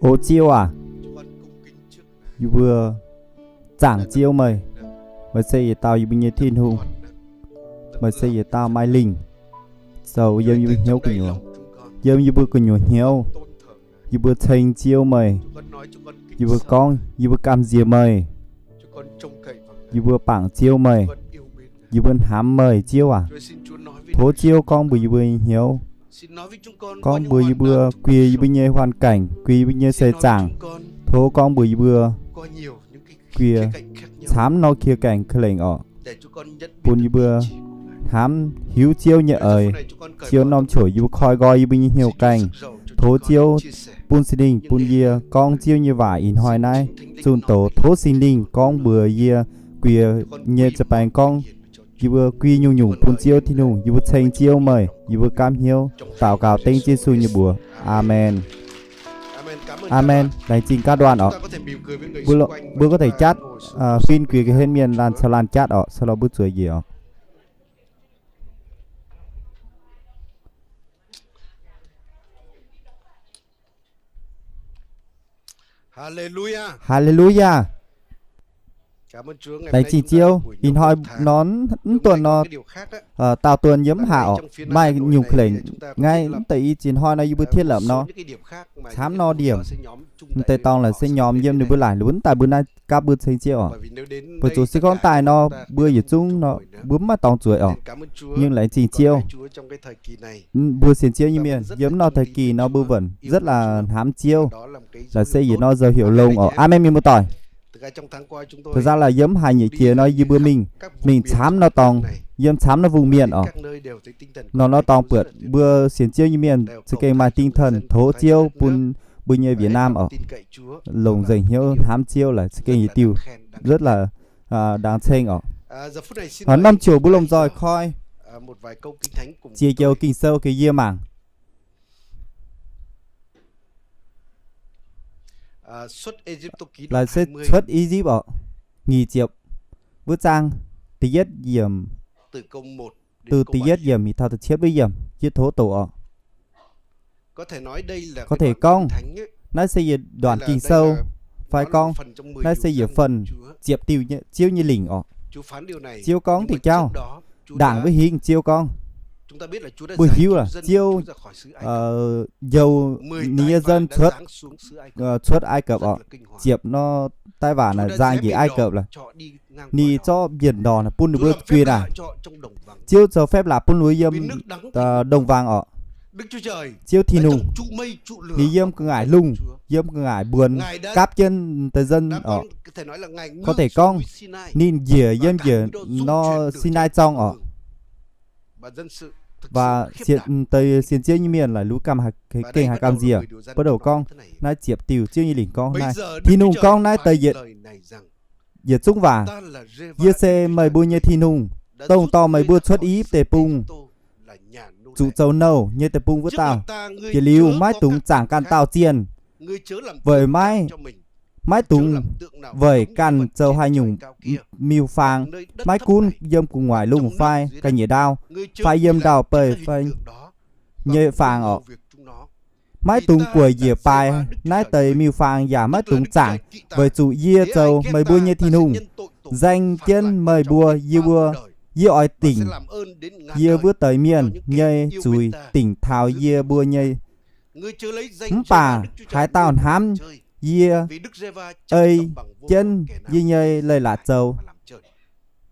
O Ziouv aac, yie mbuo zaangc Ziouv meih. Meih se yietc dauh yie mbuo nyei Tin-Hungh. Meih se yietc dauh maaih lingc, zoux yiem yie mbuo hnyouv gu'nyuoz, yiem yie mbuo gu'nyuoz hnyouv. Yie mbuo ceng Ziouv meih. Yie mbuo gorngv yie mbuo gamh nziex meih. Yie mbuo bangc Ziouv meih. Yie mbuo hnamv meih, Ziouv aac. Tov Ziouv gorngv mbuox yie mbuo nyei hnyouv, gorngv mbuox yie mbuo, guiex yie mbuo nyei hoàn cảnh, guiex yie mbuo nyei seix zaangc. Tov gorngv mbuox yie mbuo guiex camv norm khía cạnh ka'lengc orqc, bun yie mbuo hnamv hiuv Ziouv nyei eix. Ziouv norm-qouc yie mbuo koi nqoi yie mbuo nyei hnyouv gaengh. Tov Ziouv bun Singx Lingh bun yie gorngv Ziouv nyei waac ih hnoi naaiv zunh doz. Tov Singx Lingh gorngv mbuox yie, guiex nyei za'baengx gorngv yie mbuo guiex nyungc-nyungc bun Ziouv Tin-Hungh. Yie mbuo ceng Ziouv meih. Yie mbuo gaamv hnyouv daux gaux dengv Yesu nyei mbuox. Aamen. Aamen. Laengz zingh gaav nduan orqc. Mbuo có thể jatv, fin guiex ga'hlen mienh laanh caux laanh jatv orqc, sau lo mbuo zueiz njiec orqc. Haleluya. Laengz zingh Ziouv. Ih hnoi nor, mv dunh nor, daauh dunh yiem mv haac orqc, maaih nyungc ka'lengc nqaai. Mv deix i ziex hnoi nor yie mbuo thiết lập nor, camv nor điểm, mv deix dorngx laaix se nyormx yiem ninh mbuo laaic lunx daaih mbuo naaiv gapv mbuo ceng Ziouv orqc. Weic zuqc se gorngv daaih nor mbuo yietc zungv nor mbuo mv maaih dorngx zueiz orqc. Nhưng laengz zingh Ziouv, mbuo sienx Ziouv nyei mienh yiem nor thời kỳ nor mbuo vẫn rất là hnamv Ziouv, laaix se yietc nor dầu hiệu lùng orqc. Aamen, mienh muoz-doic. Thực ra là yiem haaix nyungc jiex nor yie mbuo mingh, mingh camv nor dorngx, yiem camv nor vùng miền orqc, nor nor dorngx buatc mbuo sienx Ziouv nyei mienh za'gengh maaih tinh thần. Tov Ziouv bun mbuo nyei Việt Nam orqc, longc nzengc hnyouv hnamv Ziouv laaix za'gengh yietc diuh rất là đáng mừng orqc. Norm-qouc mbuo lomh nzoih koi ziex joux Ging-Sou gaax yie mangc. Laaix se Xuất Ê-díp orqc, nyic ziepc wuov zaang, da'yietv yiemc, từ da'yietv yiemc mingh taux da'cietv wuov yiemc, yie tov doqc orqc. Có thể gorngv naaiv se yietc đoạn Ging-Sou, fai gorngv naaiv se yietc phần ziepc diuh Ziouv nyei lingc orqc. Ziouv gorngv diuh jauv, ndaangc wuov hingv Ziouv gorngv, mbuo hiuv lorqc, Ziouv njoux ninh nyei dân cuotv, cuotv Ai Cập orqc, ziepc nor daiv waac naaic nzang njiec Ai Cập lorqc. Ninh zorqv mbienc ndorm bun ninh mbuo guen naaic. Ziouv zoux phép lạ bun ninh mbuo yiem đồng vắng orqc. Ziouv Tin-Hungh, ninh yiem gu'nguaaic lungh, yiem gu'nguaaic mbuonx gapv jienv deix dân orqc. Có thể gorngv ninh njiec yiem njiec nor Sinai zorngh orqc. Và deix sienx Ziouv nyei mienh laaix lu ganh gengh haih gamh nziex. Bắt đầu gorngv naaiv ziepc diuh Ziouv nyei lingc gorngv naaiv, Tin-Hungh gorngv naaiv deix yietc zungv waac. Yie se meih mbuo nyei Tin-Hungh, dongh dorh meih mbuo cuotv I^yipv Deic-Bung, zuqc zoux nouh nyei deic-bung wuov dauh. Jiex liuz maiv dungx zaangc ganh dauh zienh, weic maiv, maiv dungx weic ganh zoux haaix nyungc miuc-faang, maiv gunv yiem gu'nguaaic lungh fai ga'nyiec ndau, fai yiem ndau-beih fai nyei faang orqc. Maiv dungx gueic njiec baaix naaiv deix miuc-faang yaac maiv dungx zaangc, weic zuqc yie zoux meih mbuo nyei Tin-Hungh, nzaeng jienv meih mbuo. Yie mbuo, yie oix dingc yie wuov deix mienh nyei zuiz dingc taux yie mbuo nyei. Mv baac haaix dauh hnamv yie, ei jienv yie nyei leiz-latc zoux,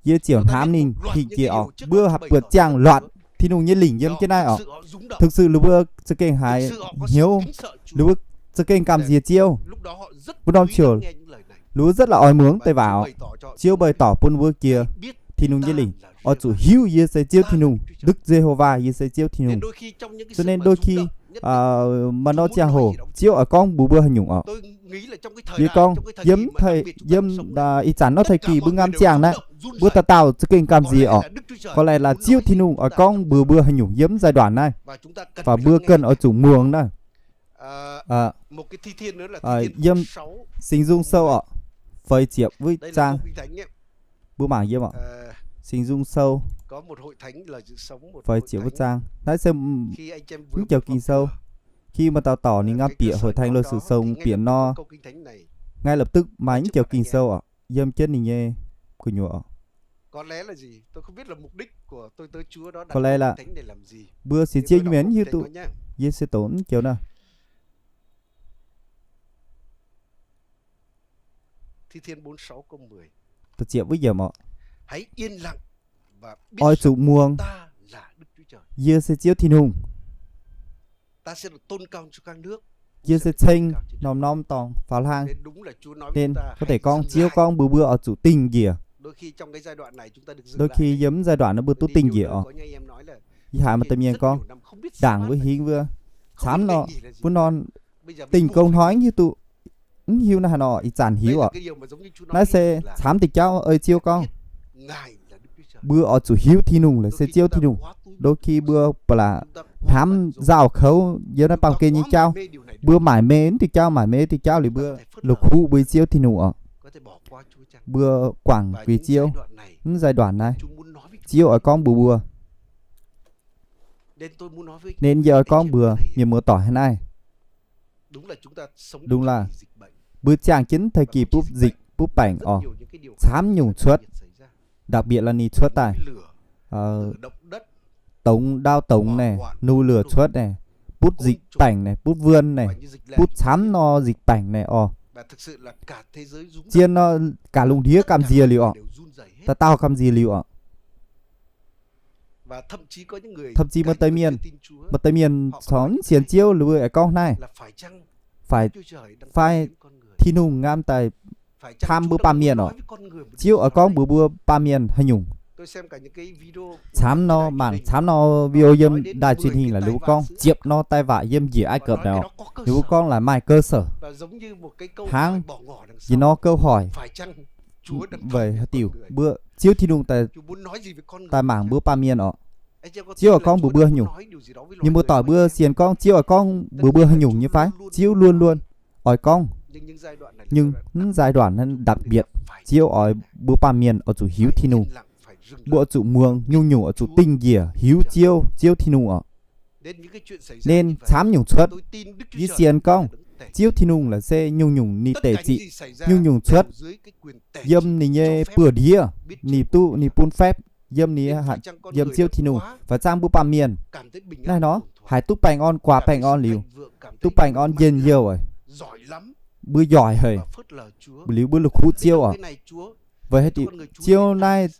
yie ziouc hnamv ninh hingh jiex orqc. Mbuo buatc ziangh luatc Tin-Hungh nyei lingc yiem jienv naaiv orqc. Thực sự ninh mbuo za'gengh haiz hnyouv, ninh mbuo za'gengh gamh nziex Ziouv. Mbuo norm ziouc ninh mbuo rất là oix muangx deix waac orqc. Ziouv bày tỏ bun mbuo jiex Tin-Hungh nyei lingc, oix zuqc hiuv yie se Ziouv Tin-Hungh, Đức Giê-hô-va, yie se Ziouv Tin-Hungh. Cho nên đôi khi maaih norm ziangh hoc Ziouv oix gorngv mbuox mbuo haaix nyungc orqc. Yie gorngv yiem, yiem ih zanc norm thời kỳ mbuo ngam ziangh naaiv, mbuo dauh dauh za'gengh gamh nziex orqc. Có lẽ là Ziouv Tin-Hungh oix gorngv mbuox mbuo haaix nyungc yiem giai đoạn naaiv, và mbuo cần oix zuqc muangx naaiv. Yiem Singx Nzung Sou orqc, feix ziepc wuov zaang. Mbuo mangc yiem orqc, Singx Nzung Sou, feix ziepc wuov zaang. Naaiv se mv joux Ging-Sou. Khi maaih dauh dorc ninh ngau bieqc Hội Thánh Lịch Sử Sống bieqc nor, ngay lập tức maaih mv joux Ging-Sou oc, yiem jienv ninh nyei gu'nyuoz oc. Có lẽ là mbuo sienx Ziouv nyei mienh mv hiuv duqv. Yie se doqc mv joux naaiv. Da'ziepc wuov yiemc oc. Oix zuqc muangx, yie se Ziouv Tin-Hungh. Yie se ceng norm-norm dorngx faaux hlang. Nên có thể gorngv Ziouv gorngv mbuox mbuo oix zuqc dingh njiec. Đôi khi yiem giai đoạn naaiv mbuo duqv dingh njiec oc. Yie haiz maaih deix mienh gorngv, ndaangc wuov hingv wuov, camv nor, wuov norm dingh gong hnoi mv hiuv duqv, mv hiuv naaiv haaix nor, ih zanc hiuv oc. Naaiv se camv diuh jauv ei Ziouv gorngv, mbuo oix zuqc hiuv Tin-Hungh laaix se Ziouv Tin-Hungh. Đôi khi mbuo ba'laqc hnamv nzauh kouv yiem naaiv baamh gen nyei jauv. Mbuo mải mê diuh jauv, mải mê diuh jauv liuz mbuo la'kuqv mbuo nyei Ziouv Tin-Hungh oc. Mbuo guangc guix Ziouv. Mv giai đoạn naaiv, Ziouv oix gorngv mbuox mbuo. Nên yie oix gorngv mbuox mienh muoz-doic hnangv naaiv. Đúng là mbuo ziangh jienv thời kỳ bupv dịch, bupv baengc oc, camv nyungc cuotv, đặc biệt là ninh cuotv daaih, dongx, đao tống naaic, nu lửa cuotv naaic, bupv dịch bệnh naaic, bupv wuon naaic, bupv camv nor dịch bệnh naaic oc. Zien nor, cả lungh ndiev gamh nziex liuz oc. Dauh dauh gamh nziex liuz oc. Thậm chí maaih deix mienh, maaih deix mienh corc mv sienx Ziouv liuz mbuo aengx gorngv naaiv, fai, fai Tin-Hungh ngamv daaih hnamv mbuo baamh mienh oc. Ziouv oix gorngv mbuox mbuo baamh mienh haaix nyungc. Camv nor, mangc camv nor video yiem đài truyền hình laaix liuz mbuo gorngv, ziepc nor daaih waac yiem njiec Ai Cập naaic oc, liuz mbuo gorngv laaix maaih cơ sở. Hnangv yie nor câu hỏi, weic haaix diuc mbuo Ziouv Tin-Hungh daaih mangc mbuo baamh mienh oc. Ziouv oix gorngv mbuox mbuo haaix nyungc? Mienh muoz-doic, mbuo sienx gorngv Ziouv oix gorngv mbuox mbuo haaix nyungc nyei fai? Ziouv luôn luôn oix gorngv. Nhưng mv giai đoạn naaiv đặc biệt, Ziouv oix mbuo baamh mienh oix zuqc hiuv Tin-Hungh. Mbuo oix zuqc muangx, nyungc-nyungc oix zuqc dingh njiec hiuv Ziouv, Ziouv Tin-Hungh oc. Nên camv nyungc cuotv, yie sienx gorngv Ziouv Tin-Hungh laaix se nyungc-nyungc ninh deic ziqc, nyungc-nyungc cuotv yiem ninh nyei buoz-ndiev, ninh duqv, ninh bun phép, yiem ninh, yiem Ziouv Tin-Hungh. Phải zangv mbuo baamh mienh naaiv nor, haiz duqv baengh orn, guaax baengh orn liuz, duqv baengh orn njien-youh, mbuo yoic haic, liuz mbuo la'kuqv Ziouv oc. Weic haaix diuc Ziouv naaiv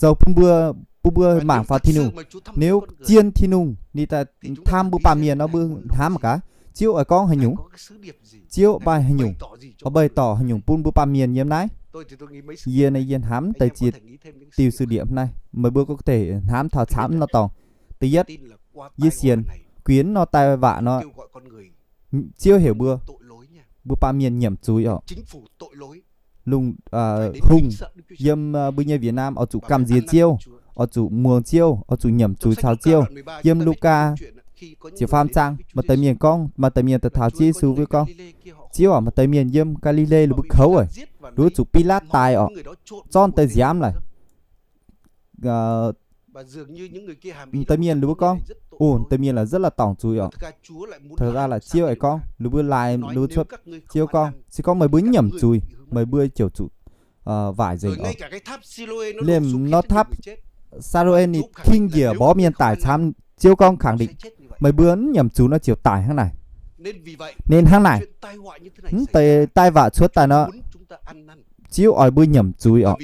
zoux bun mbuo, bun mbuo mangc faaux Tin-Hungh? Nếu zien Tin-Hungh ninh daaih hnamv mbuo baamh mienh nor, mbuo hnamv mangc gaax, Ziouv oix gorngv haaix nyungc? Ziouv maaih haaix nyungc, oix bày tỏ haaix nyungc bun mbuo baamh mienh yiem naaiv? Yie naaiv yie hnamv deix ziex diuh sự điểm naaiv, meih mbuo có thể hnamv taux camv nor dorngx. Da'yietv, yie sienx, gunv nor daaih waac nor, Ziouv heuc mbuo, mbuo baamh mienh nyiemc zuiz oc. Lungh, hungh, yiem mbuo nyei Việt Nam oix zuqc gamh nziex Ziouv, oix zuqc muangx Ziouv, oix zuqc nyiemc zuiz caux Ziouv. Yiem Lugaa ziepc faam zaang maaih deix mienh gorngv, maaih deix mienh daaih taux Ziouv Yesu wuov gorngv, Ziouv aac, maaih deix mienh yiem Gaa^li^le liuz mbuo kouv oc, liuz zuqc Bilaatv daix oc, zorqv deix nziaamv laic. Deix mienh liuz mbuo gorngv, o, deix mienh laaix rất là dorngc zuiz oc. Taux daaih laaix Ziouv aengx gorngv, liuz mbuo laaix liuz cuotv, Ziouv gorngv, se gorngv meih mbuo nyiemc zuiz, meih mbuo ziouc zuqc waaic nzengc oc. Liemh nor tháp Sa^lo^en ninh king njiec mborqv mienh daic camv, Ziouv gorngv khẳng định, meih mbuo mv nyiemc zuiz nor ziouc daic hnangv naaic. Nên hnangv naaic, mv deix tai vạ cuotv daaih nor, Ziouv oix mbuo nyiemc zuiz oc.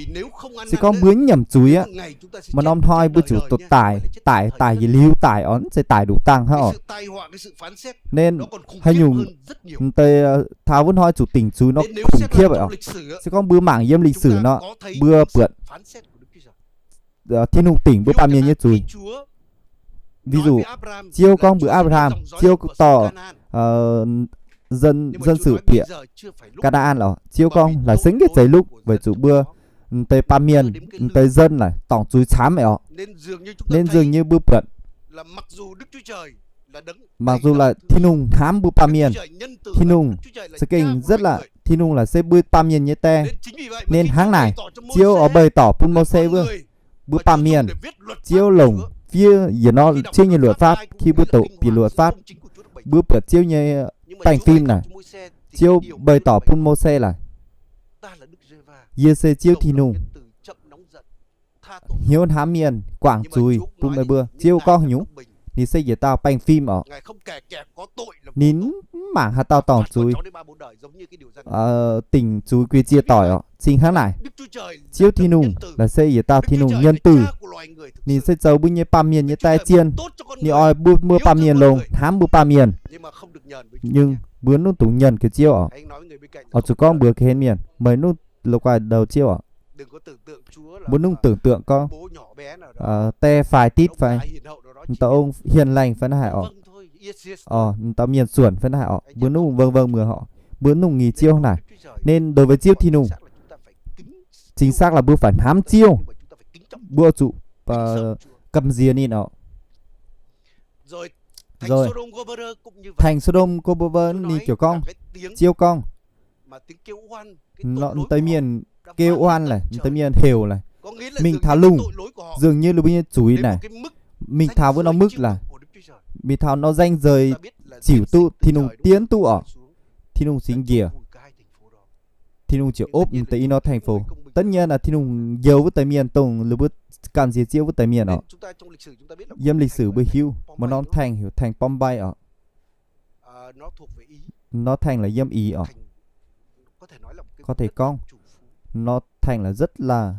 Se gorngv mbuo mv nyiemc zuiz aqv, maaih norm hnoi mbuo zuqc daic, daic, daic yietc liuz daic oc, mv zeiz daic nduqc dangh hnangv oc. Nên haaix nyungc mv deix taux wuov hnoi zuqc dingc zuiz nor khủng khiếp oc. Se gorngv mbuo mangc yiem lịch sử nor, mbuo buatc Tin-Hungh dingc mbuo baamh mienh nyei zuiz. Ví dụ, Ziouv gorngv mbuox Apc^laa^ham, Ziouv dorh dân, dân sự bieqc Ca-na^an oc. Ziouv gorngv laaix se mv zeiz lukv, weic zuqc mbuo mv deix baamh mienh, mv deix dân laaix dorngc zuiz camv oc. Nên dường như mbuo buatc, mặc dù là Tin-Hungh hnamv mbuo baamh mienh, Tin-Hungh za'gengh rất là, Tin-Hungh laaix se mbuo baamh mienh nyei die. Nên hnangv naaic, Ziouv oix bày tỏ bun Mose wuov, mbuo baamh mienh, Ziouv longc fiev yietc norm Ziouv nyei luật pháp, khi mbuo doqc bieqc luật pháp, Mbuo buatc Ziouv nyei baengh fim naaic, Ziouv bày tỏ bun Mose laic, yie se Ziouv Tin-Hungh, hnyouv hnamv mienh, guangc zuiz bun meih mbuo. Ziouv gorngv haaix nyungc? Ninh se yietc dauh baengh fim orqc. Ninh mv mangc haaix dauh dorngc zuiz, dingc zuiz guei ziex doic orqc. Cingx hnangv naaic, Ziouv Tin-Hungh laaix se yietc dauh Tin-Hungh nhân từ. Ninh se zoux mbuo nyei baamh mienh nyei dai zien. Ninh oix mbuo, mbuo baamh mienh longx, hnamv mbuo baamh mienh. Nhưng mbuo mv dungx nhunh gaax Ziouv orqc. Oix zuqc gorngv mbuox ga'hlen mienh, meih mv dungx la'guaih ndoux Ziouv orqc. Mbuo mv dungx tưởng tượng gorngv die faix ditv fai, dauh ong hiền lành fai naaiv haaix orqc, dauh mienh suonc fai naaiv haaix orqc, mbuo mv dungx vâng vâng muoz orqc. Mbuo mv dungx nghi Ziouv naaic. Nên đối với Ziouv Tin-Hungh, chính xác là mbuo phải hnamv Ziouv. Mbuo zuqc găm nziex ninh orqc. Rồi, thành Sôđôm Gômôrơ ninh ziouc gorngv, Ziouv gorngv, deix mienh kêu oan laic, deix mienh heuc laic, mingh taux lungh, dường như là mbuo nyei zuiz naaic, mingh taux wuov norm mức laic, mingh taux norm danh giới ziouc duqv Tin-Hungh diev duqv orqc. Tin-Hungh cingx njiec, Tin-Hungh ziouc ốp deix i norm thành phố. Tất nhiên là Tin-Hungh njoux wuov deix mienh dongh mbuo ganh nziex Ziouv wuov deix mienh orqc. Yiem lịch sử mbuo hiuv, maaih norm thành heuc thành Pohnpei orqc. Norm thành là yiem Ý orqc. Có thể gorngv, norm thành là rất là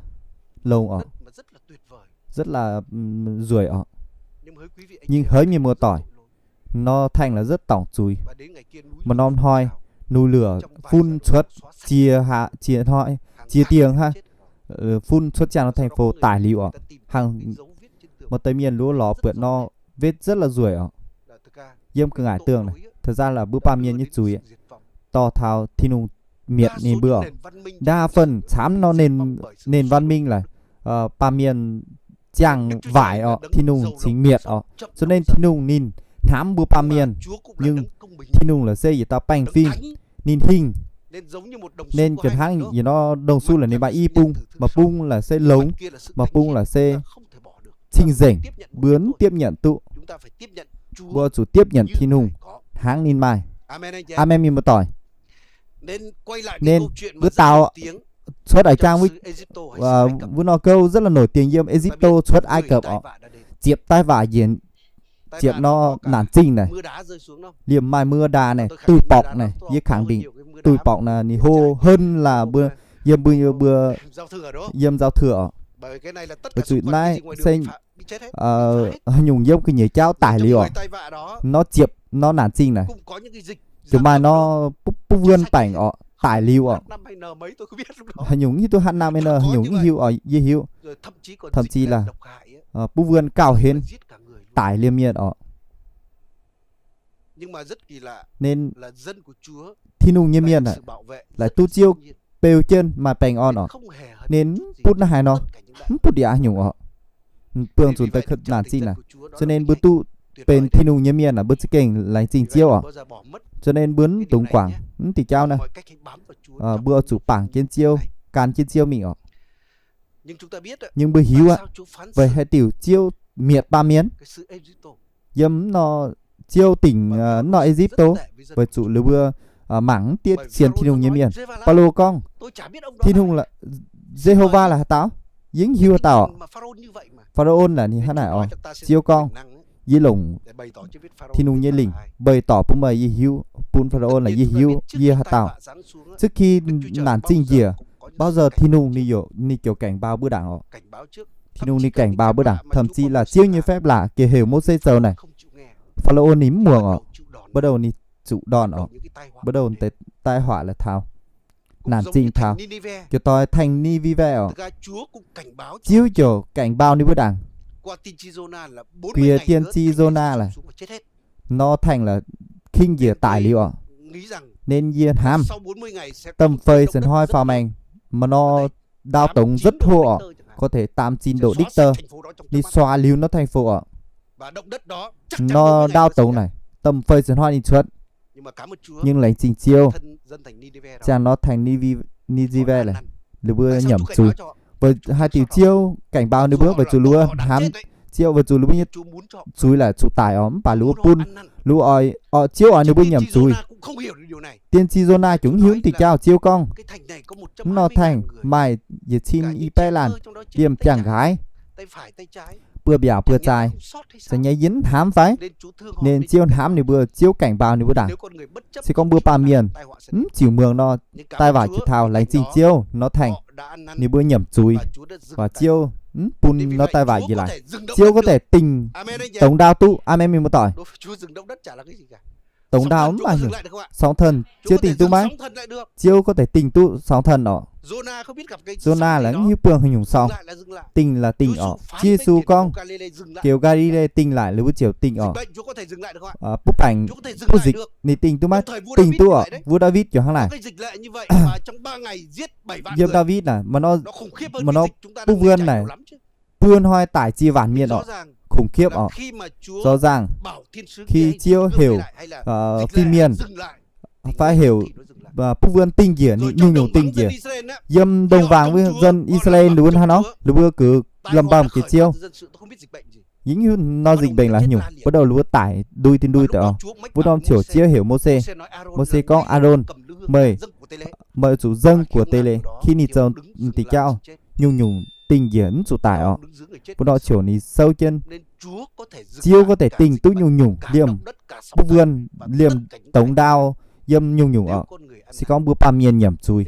lâu orqc, rất là tuyệt vời, rất là nzueic orqc. Nhưng hỡi mienh muoz-doic, norm thành là rất tổng zuiz. Maaih norm hnoi, nùi lửa phun cuotv jiex haac, jiex hnoi, jiex diengx haic, phun cuotv ziangh norm thành phố tải liuz orqc. Hnangv maaih deix mienh luov lorz buatc norm vết rất là nzueic orqc. Yiem ga'nqaaic tương naaic, thực ra là mbuo baamh mienh nyei zuiz dorh taux Tin-Hungh mietc ninh mbuo orqc. Đa phần camv norm nền văn minh là baamh mienh ziangh waaic orqc, Tin-Hungh cingx mietc orqc. Cho nên Tin-Hungh ninh hnamv mbuo baamh mienh, nhưng Tin-Hungh la'se yietc dauh baengh fim, ninh hingh, nên ga'hnangv yietc norm đồng xu là ninh maaih i bung, maaih bung là se longx, maaih bung là se cing-nzengc, mbuo mv tiếp nhận duqv. Mbuo zuqc tiếp nhận Tin-Hungh hnangv ninh maaih. Amen, mienh muoz-doic. Nên mbuo daux cuotv a'jang wuov norm gouv rất là nổi tiếng yiem Ê-díp-tô cuotv Ai Cập orqc, ziepc tai vả njiec, ziepc norm naanc zingh naaic, liemh maaih mưa đá naaic, tui borqc naaic, yie khẳng định tui borqc naaic ninh hô hơn là mbuo yiem, mbuo yiem giao thừa orqc. Weic zuqc naaiv se haaix nyungc yiem ga'nyiec jauv daic liuz orqc. Norm ziepc norm naanc zingh naaic, ziouc maaih norm butv wuonh baengc orqc, daic liuz orqc. Haaix nyungc hiuv duqv hanh nam nor, haaix nyungc mv hiuv orqc, yie hiuv. Thậm chí là butv wuonh gauh henv, daic liemh mienh orqc. Nên Tin-Hungh nyei mienh aah, laaic duqv Ziouv beu jienv maaih baengh orn orqc. Nên mv butv naaiv haaix nor, mv butv yaac haaix nyungc orqc. Buangh zuqc deix naanc zingh naaic. Cho nên mbuo duqv benx Tin-Hungh nyei mienh aah, mbuo za'gengh laengz zingh Ziouv orqc. Cho nên mbuo mv dungx guangc mv diuh jauv naaiv. Mbuo oix zuqc bangc jienv Ziouv, gan jienv Ziouv mingh orqc. Nhưng mbuo hiuv aqv, weic haaix diuc Ziouv mietc baamh mienh yiem nor, Ziouv dingc nor Ê-díp-tô, weic zuqc liuz mbuo mangc mv diev sienx Tin-Hungh nyei mienh. Baulo gorngv, Tin-Hungh, Yehova la'haaix dauh? Yie mv hiuv haaix dauh. Pharaôn naaic ninh hnangv naaic oc. Ziouv gorngv, yie longc Tin-Hungh nyei lingc bày tỏ bun meih, yie hiuv, bun Pharaôn la'yie hiuv yie haaix dauh. Trước khi naanc zingh njiec, bao giờ Tin-Hungh ninh ziouc cảnh báo mbuo đẳng oc. Tin-Hungh ninh cảnh báo mbuo đẳng, thậm chí là Ziouv nyei phép lạ, kiểu heuc Môsê zoux naaic, Pharaôn ninh mv muangx oc. Bắt đầu ninh chủ đòn oc. Bắt đầu tai họa là taux naanc zingh taux, ziouc toi thành Ninive oc. Ziouv ziouc cảnh báo ninh mbuo đẳng, qua tiên tri Jôna là nor thành là khinh njiec tải liuz oc. Nên yie hnamv tầm fầy sân hnoi faaux maengx, mà nó đau tống rất hô oc, có thể tám chín độ Richter, ninh xóa liuz nó thành phố oc. Nó đau tống naaic tầm fầy sân hnoi ninh cuotv. Nhưng laengz zingh Ziouv, ziang nó thành Ninive laic, ninh mbuo nyiemc zuiz. Weic haaix diuc Ziouv cảnh báo ninh mbuo? Weic zuqc ninh mbuo hnamv Ziouv, weic zuqc ninh mbuo nyei zuiz laaic zuqc daic oc, mv baac ninh mbuo bun, ninh mbuo oix, oix, Ziouv oix ninh mbuo nyiemc zuiz. Tiên tri Yôna ziouc mv hiuv diuh jauv Ziouv gorngv, mv nor tengx maaih yietc cin i baeqv laanh liemh biangh nqaaix, buoz-mbiaauc buoz-zaai, za'gengh yie mv hnamv fai? Ninh Ziouv hnamv ninh mbuo, Ziouv gaengh njaaux ninh mbuo ndaangc. Se gorngv mbuo baamh mienh mv ziux muangx nor, daaih waac jiex taux laengz zingh Ziouv nor tengx ninh mbuo nyiemc zuiz, waac Ziouv mv bun nor daaih waac njiec laaix. Ziouv gorngv deix dingh dongh ndaauv duqv. Aamen, mienh muoz-doic. Dongh ndaauv mv maaih hnyouv. Sóng thần Ziouv dingh duqv maiv? Ziouv gorngv deix dingh duqv sóng thần oc. Yôna laaic mv hiuv buangh haaix nyungc sóng. Dingh laaic dingh oc. Ziouv Yesu gorngv, Kiu Gaa^li^lê dingh laaic, ninh mbuo ziouc dingh oc. Butv baengc, butv zikc ninh dingh duqv maiv? Dingh duqv oc. Wuov Ndaawitv ziouc hnangv naaic. Yiem Ndaawitv naaic, maaih nor butv wuonh naaic, buo hnoi daic ziex waanc mienh oc. Khủng khiếp oc. Rõ ràng, khi Ziouv heuc fin-mienh fai heuc butv wuonh dingh njiec, ninh nyungc-nyungc dingh njiec. Yiem đồng vàng với dân Israel ninh mbuo hnangv nor, ninh mbuo gux lomh mbomh gux Ziouv. Yie mv hiuv nor dịch bệnh laaix haaix nyungc, bắt đầu ninh mbuo daic ndui dinh ndui deix oc. Wuov norm ziouc Ziouv heuc Mose. Mose gorngv, Aaron, meih, meih zuqc dâng của tể lễ. Khi ninh zoux diuh jauv, nyungc-nyungc dingh njiec mv zuqc daic oc. Wuov norm ziouc ninh souv jienv. Ziouv gorngv deix dingh duqv nyungc-nyungc liemh butv wuonh, liemh dongh ndaauv, yiem nyungc-nyungc oc. Se gorngv mbuo baamh mienh nyiemc zuiz,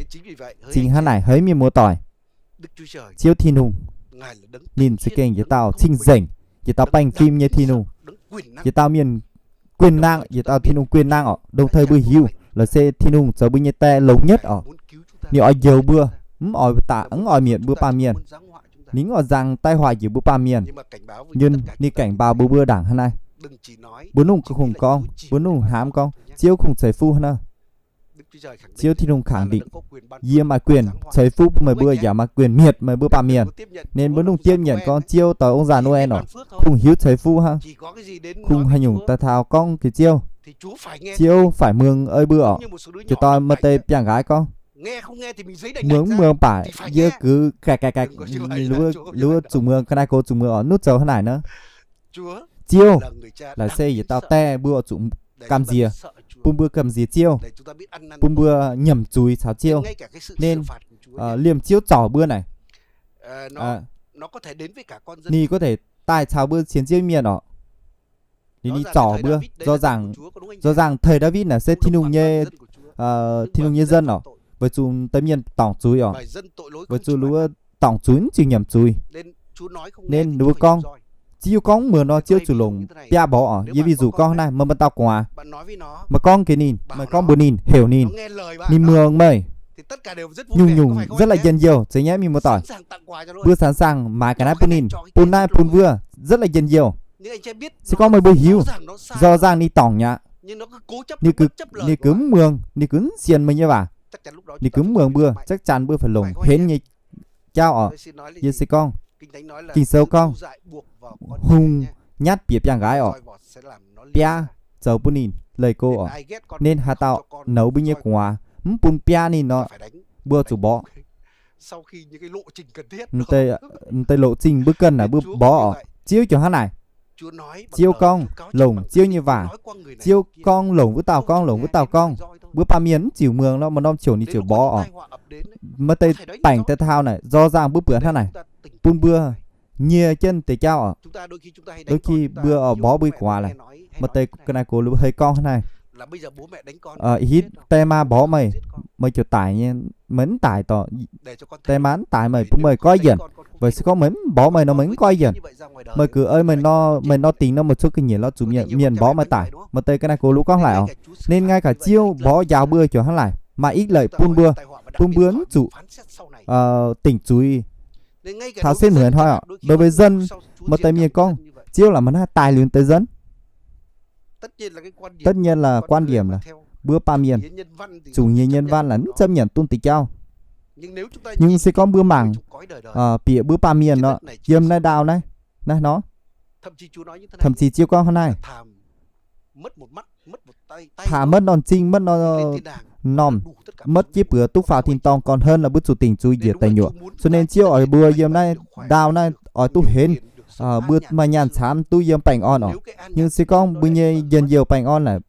zingh hnangv naaic haiz mienh muoz-doic. Ziouv Tin-Hungh, ninh za'gengh yietc dauh cing-nzengc, yietc dauh baengh fim nyei Tin-Hungh, yietc dauh mienh quyền năng, yietc dauh Tin-Hungh quyền năng oc. Đồng thời mbuo hiuv lorqc se Tin-Hungh zoux mbuo nyei die longx nhất oc. Ninh oix njoux mbuo, mv oix, mv oix mietc mbuo baamh mienh. Ninh mv oix nzang tai họa njiec mbuo baamh mienh. Ninh, ninh cảnh báo mbuo, mbuo ndaangc hnangv naaiv. Mbuo mv dungx kungx gorngv, mbuo mv dungx hnamv gorngv Ziouv kungx ceix fuqv hnangv. Ziouv Tin-Hungh khẳng định, yie maaih quyền ceix fuqv bun meih mbuo yaac maaih quyền mietc meih mbuo baamh mienh. Nên mbuo mv dungx tiếp nhận gorngv Ziouv doix ong-zah Nô-ê nor kungx hiuv ceix fuqv hnangv. Kungx haaix nyungc daaih taux gorngv gux Ziouv, Ziouv phải muangx ei mbuo oc. Jiex doix maaih deix biangh nqaaix gorngv, muangx mv muangx baac yie gux gaeqv gaeqv gaeqv, ninh wuov zuqc muangx, ga'naaiv gox zuqc muangx oc, mv zoux hnangv naaic nor. Ziouv laaic se yietc dauh die, mbuo oix zuqc gamh nziex, bun mbuo gamh nziex Ziouv, bun mbuo nyiemc zuiz caux Ziouv. Nên liemh Ziouv zorc mbuo naaic, ninh có thể daaih caux mbuo sienx Ziouv mienh oc. Ninh, ninh zorc mbuo, rõ ràng, rõ ràng thời Ndaawitv naaic se Tin-Hungh nyei, Tin-Hungh nyei dân oc, weic zuqc deix mienh dorngc zuiz oc, weic zuqc ninh mbuo dorngc zuiz mv ziux nyiemc zuiz. Nên ninh mbuo gorngv, Ziouv gorngv mv muangx nor Ziouv zuqc longc biaa mborqv oc. Yie ví dụ gorngv hnangv naaiv, meih, meih dauh gu'nguaaz, meih gorngv gaax ninh, meih gorngv mbuox ninh, heuc ninh, ninh muangx meih, nyungc-nyungc rất là njien-youh, zeiz nyaiv mienh muoz-doic. Mbuo sẵn sàng maaiz ga'naaiv bun ninh, bun naaiv bun wuov, rất là njien-youh. Se gorngv meih mbuo hiuv, rõ ràng ninh dorngc mi'aqv. Ninh gux, ninh gux mv muangx, ninh gux mv sienx meih nyei waac. Ninh gux mv muangx mbuo, chắc chắn mbuo phải longc henv nyei jauv oc. Yie se gorngv, Ging-Sou gorngv, hungh nyatv bieqc biangh nqaaix oc, biaa zoux bun ninh leih go oc. Nên haaix dauh nouz mbuo nyei gu'nguaaz mv bun biaa ninh nor, mbuo zuqc mborqv. Deix, deix loc zingh mbuo ganh naaic mbuo mborqv oc. Ziouv ziouc hnangv naaic. Ziouv gorngv longc Ziouv nyei waac. Ziouv gorngv longc wuov dauh gorngv, longc wuov dauh gorngv. Mbuo baamh mienh mv ziux muangx nor, maaih norm ziouc ninh ziouc mborqv oc. Maaih deix baengc daaih taux naaic, rõ ràng mbuo buatc hnangv naaic, bun mbuo nyie jienv deix jauv oc. Đôi khi mbuo oix mborqv mbuo nyei gu'nguaaz laic. Maaih deix ga'naaiv gox hei gorngv hnangv naaic, hitv die maa mborqv meih, meih ziouc daic nyei, meih mv daic dorh. Die maa mv daic meih, bun meih goiv yienc. Weic se gorngv meih mv mborqv meih nor meih mv goiv yienc. Meih gux ei meih nor, meih nor dingc nor meih cuotv ga'nyiec lorz zuqc mienh mborqv meih daic. Maaih deix ga'naaiv gox haaix gorngv hlaic oc. Nên ngay cả Ziouv mborqv njaaux mbuo ziouc hnangv laaic, maaih ích lợi bun mbuo, bun mbuo mv zuqc dingc zuiz taux setv muonz hnoi oc. Đối với dân, maaih deix mienh gorngv, Ziouv la'maah naaiv daaih liuz deix dân. Tất nhiên là quan điểm là mbuo baamh mienh, chủ nghĩa nhân văn là mv chấp nhận tôn ti jauv. Nhưng se gorngv mbuo mangc bieqc mbuo baamh mienh nor, yiem naaiv ndau naaiv, naaiv nor, thậm chí Ziouv gorngv hnangv naaiv, taaih maiv norm zingh, maiv norm, maiv jienv buoz duqv faaux tin-dorngh gorn-hon la'buo zuqc dingc zuiz njiec deic nyuoqc. Cho nên Ziouv oix mbuo yiem naaiv ndau naaiv oix duqv henv Mbuo maaih nyaanh camv duqv yiem baengh orn orqc. Nhưng se gorngv mbuo nyei njien-youh baengh orn naaic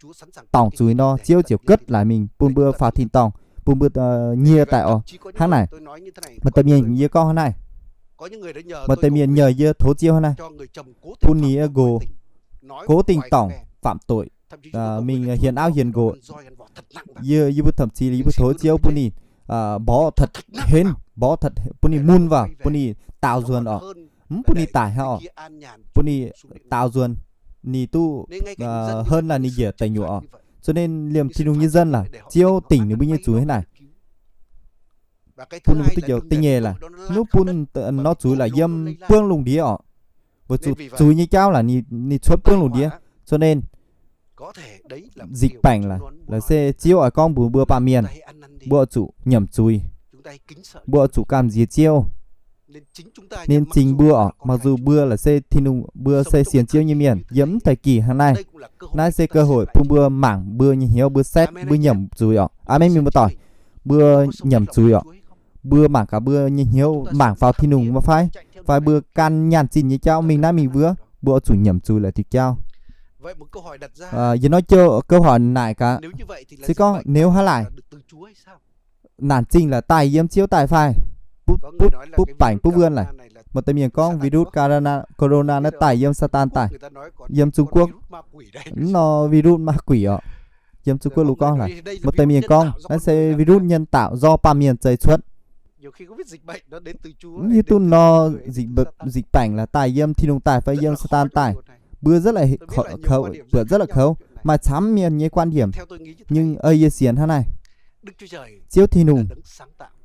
dorngc zuiz nor, Ziouv ziouc gutv laaix mingh bun mbuo faaux tin-dorngh, bun mbuo nyie daaih orqc. Hnangv naaic, maaih deix mienh, yie gorngv hnangv naaiv, maaih deix mienh nyei yie tov Ziouv hnangv naaiv, bun ninh nqox, cố tình tổng phạm tội, mingh hiến máu hiến của. Yie, yie mbuo thậm chí yie mbuo tov Ziouv bun ninh mborqv thật, hến mborqv thật, bun ninh mun waac, bun ninh daaux nzuonx orqc, mv bun ninh daic hnangv orqc, bun ninh daaux nzuonx, ninh duqv hơn là ninh njiec deic nyuoqc orqc. Cho nên liemh Tin-Hungh nyei dân là Ziouv tỉnh ninh mbuo nyei zuiz hnangv naaic. Bun ninh duqv njoux da'nyeic là, ninh bun nor zuiz là yiem buangv lungh ndiev orqc. Weic zuqc zuiz nyei jauv là ninh cuotv buangv lungh ndiev. Cho nên dịch bệnh là, là se Ziouv oix gorngv mbuox mbuo baamh mienh, mbuo oix zuqc nyiemc zuiz, mbuo oix zuqc gamh nziex Ziouv. Ninh zingx mbuo orqc, mặc dù mbuo là se Tin-Hungh, mbuo se sienx Ziouv nyei mienh, yiem mv deix gih hnangv naaiv. Naaiv se cơ hội bun mbuo mangc mbuo nyei hnyouv, mbuo setv, mbuo nyiemc zuiz orqc. Aamen, mienh muoz-doic. Mbuo nyiemc zuiz orqc. Mbuo mangc gaax mbuo nyei hnyouv mangc faaux Tin-Hungh maiv fai, fai mbuo gan nyaanh zinh nyei jauv mingh naaiv mingh wuov, mbuo oix zuqc nyiemc zuiz la'diuh jauv. Yie nor jouh câu hỏi naaic gaax, se gorngv nếu hnangv laaic, naanc zingh la'daaih yiem Ziouv daaih fai? Butv baengc butv wuonh laic. Maaih deix mienh gorngv virus corona, corona naaiv daaih yiem Saadaan daaih, yiem Trung Quốc. Mv nor virus ma quỷ orqc. Yiem Trung Quốc lu gorngv laic. Maaih deix mienh gorngv naaiv se virus nhân tạo do baamh mienh zeix cuotv. Mv hiuv duqv nor dịch bệnh là daaih yiem Tin-Hungh daaih fai yiem Saadaan daaih. Mbuo rất là kh-, kh-, buatc rất là kouv, maaih camv mienh nyei quan điểm. Nhưng ei yie sienx hnangv naaiv, Ziouv Tin-Hungh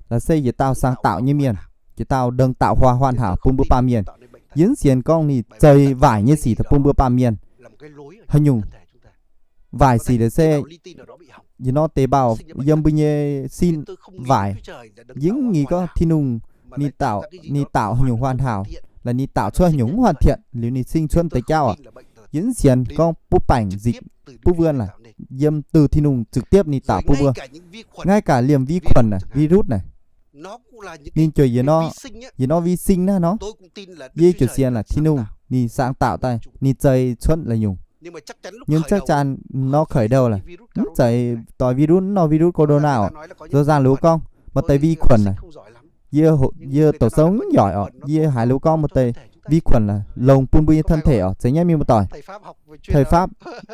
là se yietc dauh sáng tạo nyei mienh, yietc dauh đấng tạo hóa hoàn hảo bun mbuo baamh mienh. Yie mv sienx gorngv ninh zeix waaic nyei sic daaih bun mbuo baamh mienh. Haaix nyungc waaic sic la'se yietc norm tế bào yiem mbuo nyei sin waaic. Yie mv ngii gorngv Tin-Hungh ninh tạo, ninh tạo haaix nyungc hoàn hảo, là ninh tạo cuotv haaix nyungc mv hoàn thiện liuz ninh singv cuotv deix jauv orqc. Yie mv sienx gorngv butv baengc dịch, butv wuonh laic, yiem từ Tin-Hungh trực tiếp ninh tạo bun mbuo. Ngay cả liemh vi khuẩn naaic, virus naaic, ninh juoc yietc norm, yietc norm vi sinh naaiv nor. Yie juoc sienx là Tin-Hungh ninh sáng tạo daaih, ninh zeix cuotv la'nyungc. Nhưng chắc chắn nor khởi đầu là mv zeiz doix virus, nor virus corona orqc. Rõ ràng lu gorngv maaih deix vi khuẩn naaic, yie, yie doqc sou mv yoic orqc. Yie haiz lu gorngv maaih deix vi khuẩn là longx bun mbuo nyei thân thể orqc. Zeiz nyaiv mienh muoz-doic, thầy Pháp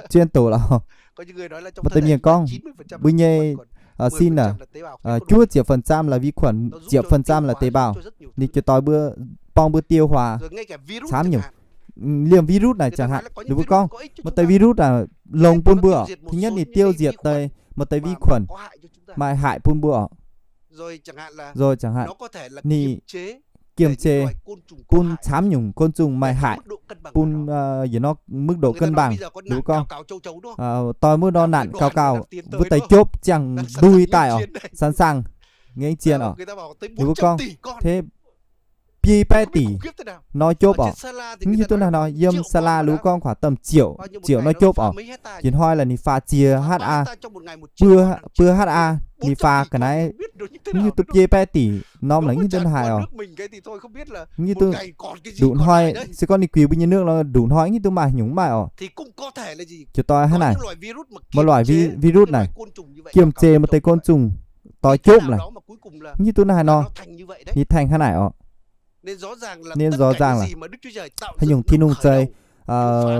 chuyên tủ la'oc. Maaih deix mienh gorngv mbuo nyei sin naaic, juov ziepc phần trăm là vi khuẩn, ziepc phần trăm là tế bào. Ninh juoc doix mbuo, borng mbuo tiêu hóa camv nyungc. Liemh virus naaic chẳng hạn, ninh mbuo gorngv maaih deix virus naaic longx bun mbuo orqc. Thứ nhất ninh tiêu diệt deix maaih deix vi khuẩn, maaih hại bun mbuo orqc. Rồi chẳng hạn ninh kiềm chế bun camv nyungc côn trùng maaih hại bun, yietc norm mức độ cân bằng. Ninh mbuo gorngv doix mbuo nor nản gau gau, mbuo deix jopv ziangh ndui daaih orqc, sẵn sàng ngengh zien orqc. Ninh mbuo gorngv thế biei baeqv dix nor jopv orqc. Mv hiuv duqv naaiv nor, yiem Saalaa lu gorngv khoảng tầm triệu, triệu nor jopv orqc. Ih hnoi là ninh faah ziex ha, buo ha ninh faah ga'naaiv, mv hiuv duqv biei baeqv dix norm la'nyeic duqv haaix orqc. Mv hiuv duqv, nduqc hnoi se gorngv ninh guix mbuo nyei nước nor, nduqc hnoi mv hiuv duqv maaih nyungc maaih orqc. Ziouc doix hnangv naaic, maaih loài virus naaic kiềm chế maaih deix côn trùng doix jopv laic. Mv hiuv duqv naaiv haaix nor, ninh thành hnangv naaic orqc. Nên rõ ràng là haaix nyungc Tin-Hungh zeix,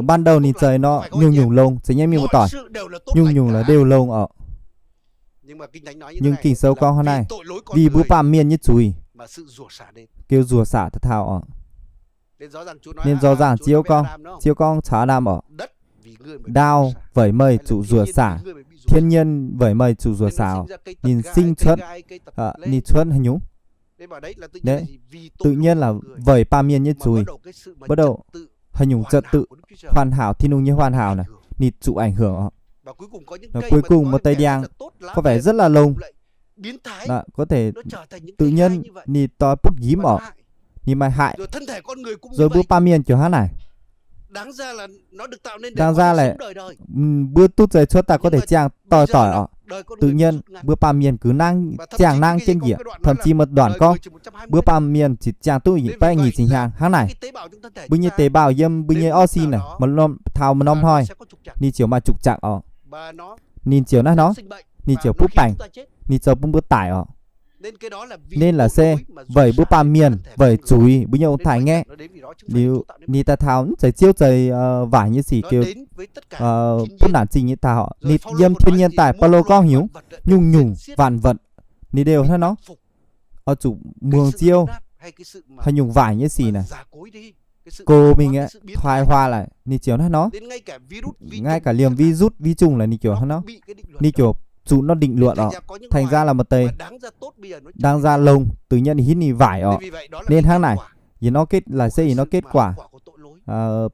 ban đầu ninh zeix nor nyungc-nyungc longx, zeiz nyaiv mienh muoz-doic, nyungc-nyungc là đều longx orqc. Nhưng Kinh Thánh gorngv hnangv naaiv, vì mbuo baamh mienh nyei zuiz kêu rủa xả taux orqc. Nên rõ ràng Ziouv gorngv, Ziouv gorngv caux Aa-ndam orqc, đao vẩy mày zuqc rủa xả, thiên nhiên vẩy mày zuqc rủa xả orqc. Ninh singv cuotv, ninh cuotv haaix nyungc? Tự nhiên là vẩy baamh mienh nyei zuiz. Bắt đầu haaix nyungc trật tự hoàn hảo, Tin-Hungh nyei hoàn hảo naaic, ninh zuqc ảnh hưởng orqc. Cuối cùng một tay điang có vẻ rất là lông, có thể tự nhiên ninh doix butv njimv orqc, ninh maaih hại. Rồi mbuo baamh mienh ziouc hnangv naaic. Đáng ra leh, mbuo duqv zeix cuotv daaih có thể ziangh doix-doix orqc. Tự nhiên mbuo baamh mienh gux nangv, ziangh nangv jienv njiec, thậm chí maaih đoạn gorngv mbuo baamh mienh ziouc ziangh duqv yietc baeqv nyic ziepc hnyangx hnangv naaic. Mbuo nyei tế bào yiem mbuo nyei orv sin naaic, taux maaih norm hnoi ninh ziouc maaih trục trặc oc. Ninh ziouc naaiv nor, ninh ziouc butv baengc, ninh zoux bun mbuo daic oc. Nên là se weic mbuo baamh mienh, weic zuiz mbuo nyei ong-taaix-ngaeqv, liuz ninh daaih taux mv zeiz Ziouv zeix waaic nyei sic, butv naanc zingh nyei taux ninh yiem thiên nhiên daaih. Baulo gorngv nyungc-nyungc vạn vật, ninh liouh hnangv nor, oix zuqc muangx Ziouv. Haaix nyungc waaic nyei sic naaic, gox mingh aeqv, thoái hóa laic, ninh ziouc hnangv nor. Ngay cả liemh virus, vi trùng laic ninh ziouc hnangv nor, ninh ziouc zuqc norm định luật oc. Thành ra là maaih deix đáng ra longx, tự nhiên hingv ninh waaic oc. Nên hnangv naaic, yie nor kết, laic se yie nor kết quả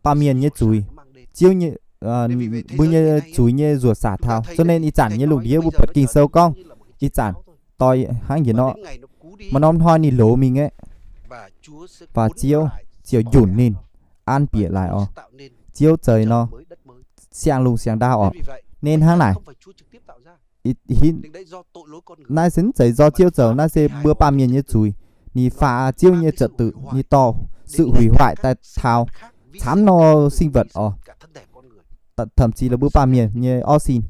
baamh mienh nyei zuiz, Ziouv, mbuo nyei zuiz nyei nzuov saax taux. Cho nên ih zanc nyei lungh ndiev mbuo buatc Ging-Sou gorngv, ih zanc doix hnangv yie nor, maaih norm hnoi ninh loz mingh aeqv, và Ziouv ziouc njunc ninh, an bieqc laic oc. Ziouv zeix nor, siang-lungh siang-ndau oc. Nên hnangv naaic, naaiv se mv zeiz do Ziouv zoux, naaiv se mbuo baamh mienh nyei zuiz. Ninh faaux Ziouv nyei trật tự, ninh dorh sự hủy hoại daaih taux camv nor sinh vật oc. Thậm chí là mbuo baamh mienh nyei orv sin,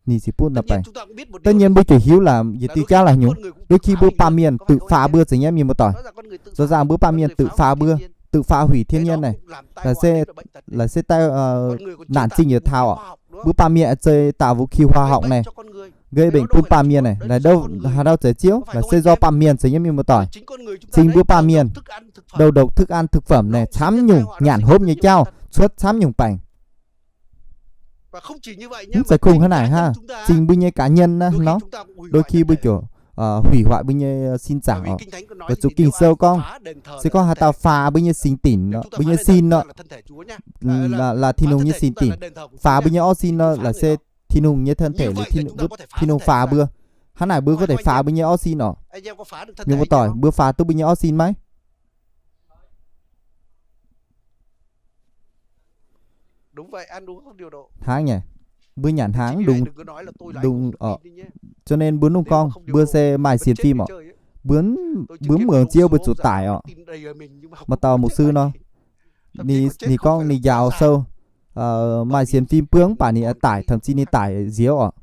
ninh ziouc butv nor baengc. Tất nhiên mbuo ziouc hiuv là yietc diuh jauv là haaix nyungc. Đôi khi mbuo baamh mienh tự phá mbuo za'gengh mienh muoz-doic. Rõ ràng mbuo baamh mienh tự phá mbuo, tự phá hủy thiên nhiên naaic, laic se daaih naanc zingh yietc taux oc. Mbuo baamh mienh zeix taux vũ khí hóa học naaic, gây bệnh bun baamh mienh naaic, laic haaix dauh zeix Ziouv? Laic se do baamh mienh za'gengh mienh muoz-doic. Zingh mbuo baamh mienh, đầu độc thức ăn thực phẩm naaic, camv nyungc nyanc hopv nyei jauv cuotv camv nyungc baengc. Mv zeiz kungx hnangv naaic hnangv, zingh mbuo nyei cá nhân naaiv nor, đôi khi mbuo ziouc hủy hoại mbuo nyei sinh sản oc. Weic zuqc Ging-Sou gorngv, se gorngv haaix dauh phá mbuo nyei singx tỉnh, mbuo nyei sin nor, là Tin-Hungh nyei singx tỉnh. Phá mbuo nyei orv sin nor, laic se Tin-Hungh nyei thân thể, Tin-Hungh phá mbuo. Hnangv naaic mbuo có thể phá mbuo nyei orv sin oc. Mienh muoz-doic, mbuo phá duqv mbuo nyei orv sin maiv? Hnangv nyei, mbuo nyanc hnaangx dungx oc. Cho nên mbuo nungc gorngv mbuo se maaih sienx fim oc. Mbuo mv muangx Ziouv mbuo zuqc daic oc. Maaih dauh mục sư nor, ninh gorngv ninh njaaux sou maaih sienx fim buangv mv baac ninh daic, thậm chí ninh daic nziouv oc.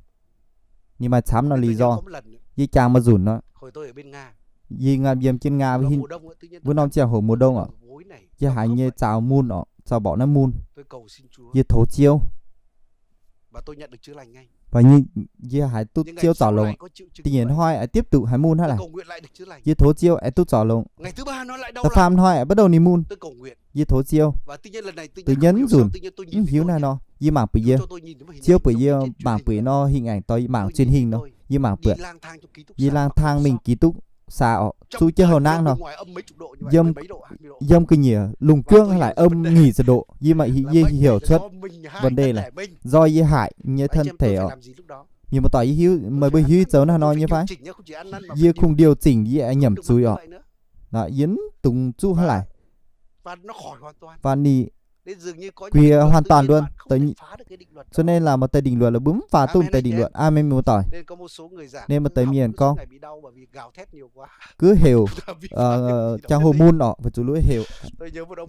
Ninh maaih camv nor lý do. Yie jangx maaih nzunc nor, yie ngaanc yiem jienv Nga wuov norm ziangh hoc mùa đông oc, yie haiz nyei zaux mun oc, zaux mborqv naaiv mun. Yie tov Ziouv, yie haiz duqv Ziouv zorc longx. Da'nyeic hnoi aengx tiếp tục haiz mun hnangv naaic. Yie tov Ziouv aengx duqv zorc longx. Da'faam hnoi aengx bắt đầu ninh mun. Yie tov Ziouv. Tự nhiên nzunc, mv hiuv naaiv nor, yie mangc buatc yie, Ziouv buatc yie mangc buatc nor hình ảnh doix mangc truyền hình nor, yie mangc buatc yie lang thang mingh ký túc xá oc, zuqc jienv houh nangv nor, yiem ga'nyiec lungh juangv laaix âm nghỉ nhiệt độ, yie maaih, yie heuc cuotv vấn đề laaix do yie hại nyei thân thể oc. Mienh muoz-doic, yie hiuv, meih mbuo hiuv yie zoux naaiv nor nyei fai? Yie kungx điều chỉnh yie nyei nhâm zuiz oc. Yie mv dungx zuqc hnangv naaic. Và ninh quiex hoàn toàn luôn. Cho nên là maaih deix định luật là mbuo mv phá duqv maaih deix định luật. Aamen, mienh muoz-doic. Nên maaih deix mienh gorngv, cứ heuc, jangx hoc mun oc, weic zuqc heuc,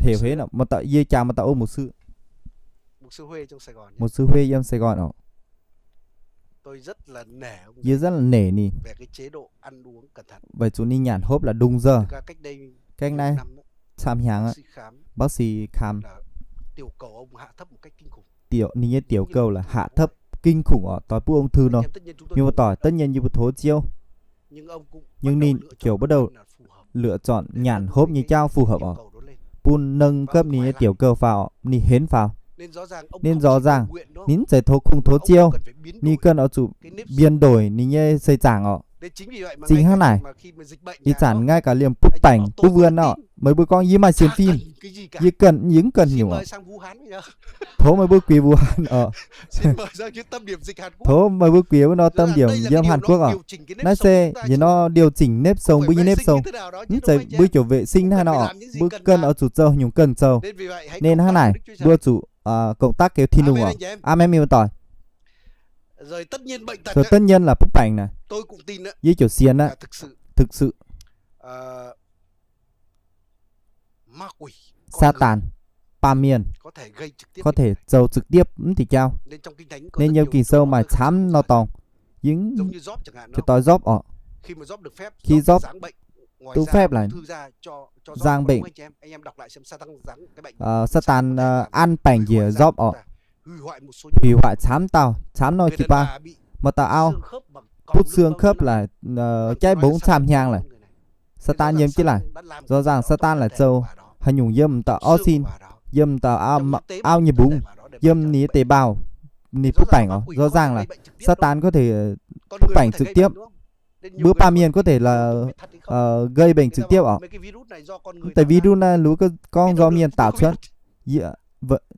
heuc heix nor, maaih dauh, yie jangx maaih dauh ov, mục sư Huê yiem Sài Gòn oc. Yie rất là nể ninh, weic zuqc ninh nyanc hopv là đúng giờ. Cách naaiv camv hnyangx aqv, bác sĩ khám, ninh nyei tiểu cầu là hạ thấp kinh khủng oc, doix butv ung thư nor. Mienh muoz-doic, tất nhiên yie mbuo tov Ziouv, nhưng ninh ziouc bắt đầu lựa chọn nyanc hopv nyei jauv phù hợp oc, bun nâng cấp ninh nyei tiểu cầu faaux, ninh henv faaux. Nên rõ ràng ninh mv zeiz tov, kungx tov Ziouv, ninh cần oix zuqc biến đổi ninh nyei seix zaangc oc. Chính hnangv naaic, ih zanc ngay cả liemh butv baengc butv wuon oc, meih mbuo gorngv yie maaih sienx fim, yie cần, yie mv cần nyungc oc. Tov meih mbuo quiex Wuhan oc. Tov meih mbuo quiex wuov nor tâm điểm yiem Hàn Quốc oc. Naaiv se yie nor điều chỉnh nếp sống, mbuo nyei nếp sống. Mv zeiz mbuo ziouc vệ sinh hnangv nor oc, mbuo cần oix zuqc zoux nyungc cần zoux. Nên hnangv naaic mbuo zuqc cộng tác kêu Tin-Hungh oc. Aamen, mienh muoz-doic. So tất nhiên là butv baengc naaic, yie ziouc sienx aqv. Thực sự, Saatan, baamh mienh, có thể zoux trực tiếp mv diuh jauv. Nên yiem Ging-Sou maaih camv nor dorngx, yie ziouc toi Yopv orqc. Khi Yopv được phép, được phép là giáng bệnh, Saatan an baengc njiec Yopv orqc, hủy hoại camv dauh, camv nor jiu-baang, maaih dauh auv butv xương khớp laic, jaiv mbongv camv hnyangx laic. Saatan yiem jienv laic. Rõ ràng Saatan laaix zoux haaix nyungc yiem m'dauh orv sin, yiem m'dauh auv nyei mbungv, yiem ninh nyei deix mbaauh, ninh butv baengc orqc. Rõ ràng là Saatan có thể butv baengc trực tiếp. Mbuo baamh mienh có thể là gây bệnh trực tiếp orqc. Mv deix virus naaiv lu gorngv do mienh tạo cuotv.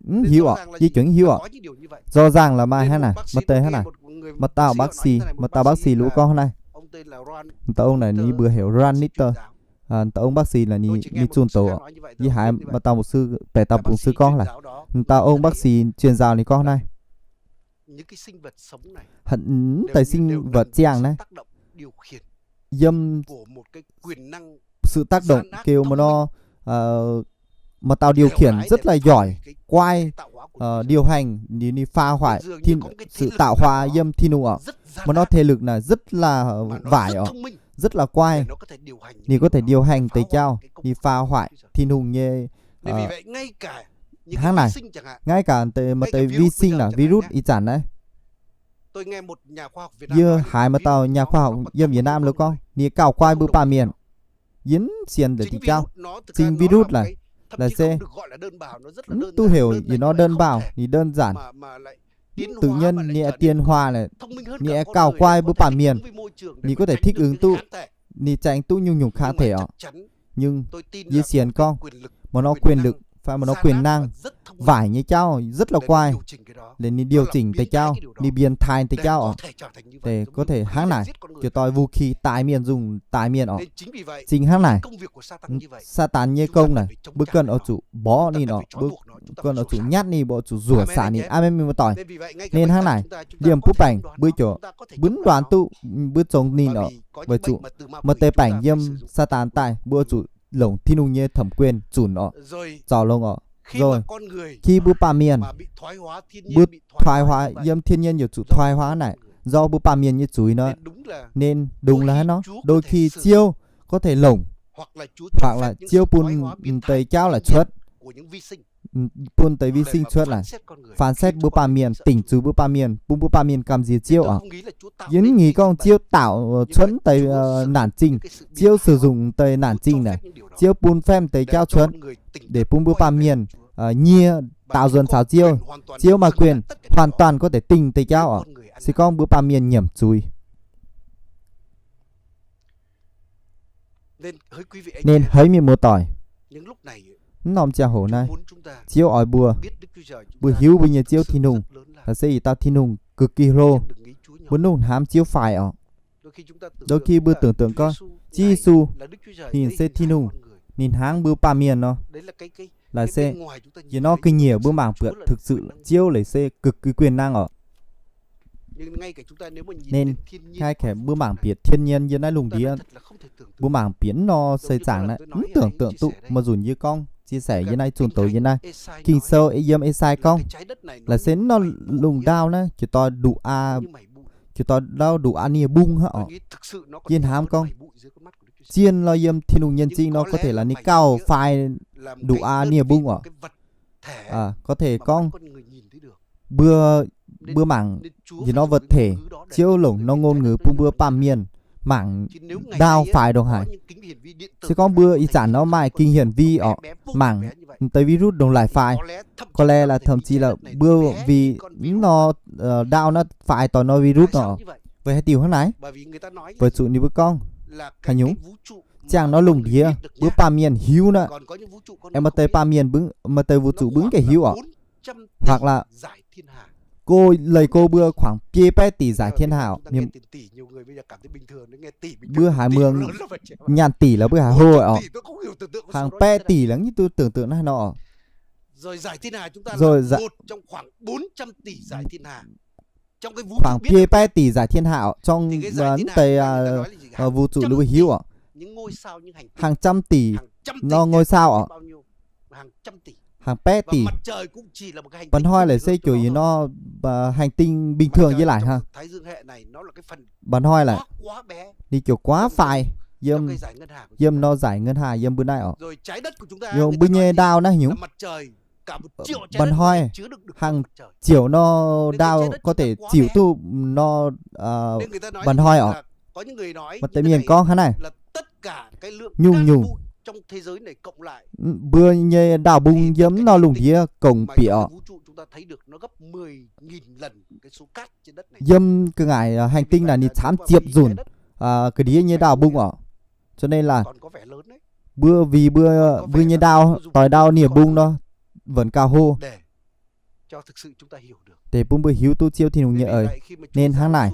Mv hiuv orqc, yie ziouc mv hiuv orqc. Rõ ràng là maaih hnangv naaic, maaih deix hnangv naaic. Maaih dauh bác sĩ, maaih dauh bác sĩ lu gorngv hnangv naaiv. Dauh ong naaic ninh mbuox heuc Ron Nitter. Dauh ong bác sĩ là ninh zunh doz orqc. Yie haiz maaih dauh mục sư, baeqc dauh mục sư gorngv laic. Dauh ong bác sĩ chuyên gia ninh gorngv naaiv, mv deix sinh vật ziangh naaiv yiem sự tác động kêu mv nor, maaih dauh điều khiển rất là giỏi, quái, điều hành, ninh, ninh phá hoại sự tạo hóa yiem Tin-Hungh orqc. Mv nor thế lực naaic rất là vải orqc, rất là quái. Ninh có thể điều hành deix jauv, ninh phá hoại Tin-Hungh nyei hnangv naaic. Ngay cả maaih deix vi sinh naaic, virus ih zanc naaiv. Yie haiz maaih dauh nhà khoa học yiem Việt Nam lu gorngv ninh gauh quái mbuo baamh mienh. Yie mv sienx deix diuh jauv. Chính virus naaic, laic se mv duqv heuc yietc norm đơn bào, ninh đơn giản tự nhiên ninh tiến hóa laic, ninh gauh quái mbuo baamh mienh. Ninh có thể thích ứng duqv, ninh zaeng duqv nyungc-nyungc kháng thể orqc. Nhưng yie sienx gorngv maaih norm quyền lực fai maaih norm quyền năng, vải nyei jauv rất là quái, ninh điều chỉnh deix jauv, ninh biến thái deix jauv orqc. Có thể hnangv naaic, ziouc doix vũ khí tai mienh, dùng tai mienh orqc. Chính hnangv naaic, Saatan nyei công naaic, mbuo cần oix zuqc mborqv ninh orqc, mbuo cần oix zuqc nhát ninh, mbuo oix zuqc rủa xả ninh, aamen mienh muoz-doic. Nên hnangv naaic, liemh butv baengc mbuo ziouc mbuo mv nduaanx duqv mbuo zongx ninh orqc, weic zuqc maaih deix baengc yiem Saatan daaih, mbuo oix zuqc longc Tin-Hungh nyei thẩm quyền zunc orqc, zaux longx orqc. Rồi khi mbuo baamh mienh, mbuo thoái hóa, yiem thiên nhiên yaac zuqc thoái hóa naaic, do mbuo baamh mienh nyei zuiz nor, nên đúng là hnangv nor, đôi khi Ziouv có thể longc, hoặc là Ziouv bun deix jauv laic cuotv, bun deix vi sinh cuotv laic, phán xét mbuo baamh mienh, tỉnh zuiz mbuo baamh mienh, bun mbuo baamh mienh gamh nziex Ziouv orqc. Yie mv nyiez gorngv Ziouv tạo cuotv deix nản dinh, Ziouv sử dụng deix nản dinh naaic, Ziouv bun phép deix jauv cuotv để bun mbuo baamh mienh nyie, tạo dần xảo Ziouv. Ziouv maaih quyền hoàn toàn có thể tỉnh deix jauv orqc, se gorngv mbuo baamh mienh nyiemc zuiz. Nên hỡi mienh muoz-doic, mv norm ziangh hoc naaiv, Ziouv oix mbuo, mbuo hiuv mbuo nyei Ziouv Tin-Hungh, laaix se yietc dauh Tin-Hungh cực kỳ hlo. Mbuo mv hnamv Ziouv faix orqc. Đôi khi mbuo tưởng tượng gorngv Ziouv Yesu ninh se Tin-Hungh, ninh hnangv mbuo baamh mienh nor. Laaix se yietc norm ga'nyiec mbuo mangc buatc thực sự Ziouv laaix se cực kỳ quyền năng orqc. Nên hnangv mbuo mangc bieqc thiên nhiên yiem naaiv lungh ndiev, mbuo mangc bieqc mv norm seix zaangc naaiv mv tưởng tượng duqv, maiv nzunc yie gorngv chia sẻ yiem naaiv zunh doz yiem naaiv. Ging-Sou yiem Ê-sai gorngv, laaix se mv norm lungh ndau naaiv jiez doix nduqc aqv, jiez doix ndau nduqc aqv nie mbung hnangv orqc. Yie hnamv gorngv zien nor yiem Tin-Hungh nyei m'zing nor có thể là ninh gauh faix nduqc aqv nie mbung orqc. Có thể gorngv mbuo, mbuo mangc yietc norm vật thể, Ziouv longc norm ngôn ngữ bun mbuo baamh mienh mangc ndau faix ndongc haaix. Se gorngv mbuo ih zanc nor maaih kính hiển vi orqc, mangc deix virus ndongc laaix faix, có lẽ là thậm chí là mbuo vì mv norm ndau naaiv faix doix norm virus nor. Weic haaix diuc hnangv naaiv? Weic zuqc ninh mbuo gorngv haaix nyungc, ziangh norm lungh ndiev mbuo baamh mienh hiuv naaiv, aengx maaih deix baamh mienh, maaih deix vũ trụ mbuo mv gaengh hiuv orqc. Hoặc là go, leih go mbuo khoảng biei baeqv tỷ giải thiên hà orqc. Mbuo haiz mbuo ngàn tỷ là mbuo haiz hlo orqc. Hàng baeqv tỷ là mv duqv tưởng tượng naaiv nor orqc. Khoảng biei baeqv tỷ giải thiên hạ oc, trong mv deix, uh, vũ trụ ninh mbuo hiuv oc. Hàng trăm tỷ nor ngôi sao oc. Hàng baeqv tỷ. Mba'hnoi laic se ziouc yiem nor, uh, hành tinh bình thường yie laic hah. Mba'hnoi laic, ninh ziouc quá phai yiem, yiem nor giải ngân hà yiem mbuo naaiv oc. Yiem mbuo nyei ndau naaiv haaix nyungc? Mba'hnoi hàng triệu nor ndau có thể ziux duqv nor, uh, mba'hnoi oc. Maaih deix mienh gorngv hnangv naaic, nyungc-nyungc mbuo nyei ndau-mbung yiem nor lungh ndiev gong bieqc oc. Yiem ga'naaiv, uh, hành tinh naaic ninh camv ziepc nzunc, uh, ga'ndiev nyei ndau-mbung oc. Cho nên là mbuo vì mbuo, mbuo nyei ndau, doix ndau nie-mbung nor, vẫn gauh hlo. Deix bun mbuo hiuv duqv Ziouv Tin-Hungh nyei eix. Nên hnangv naaic,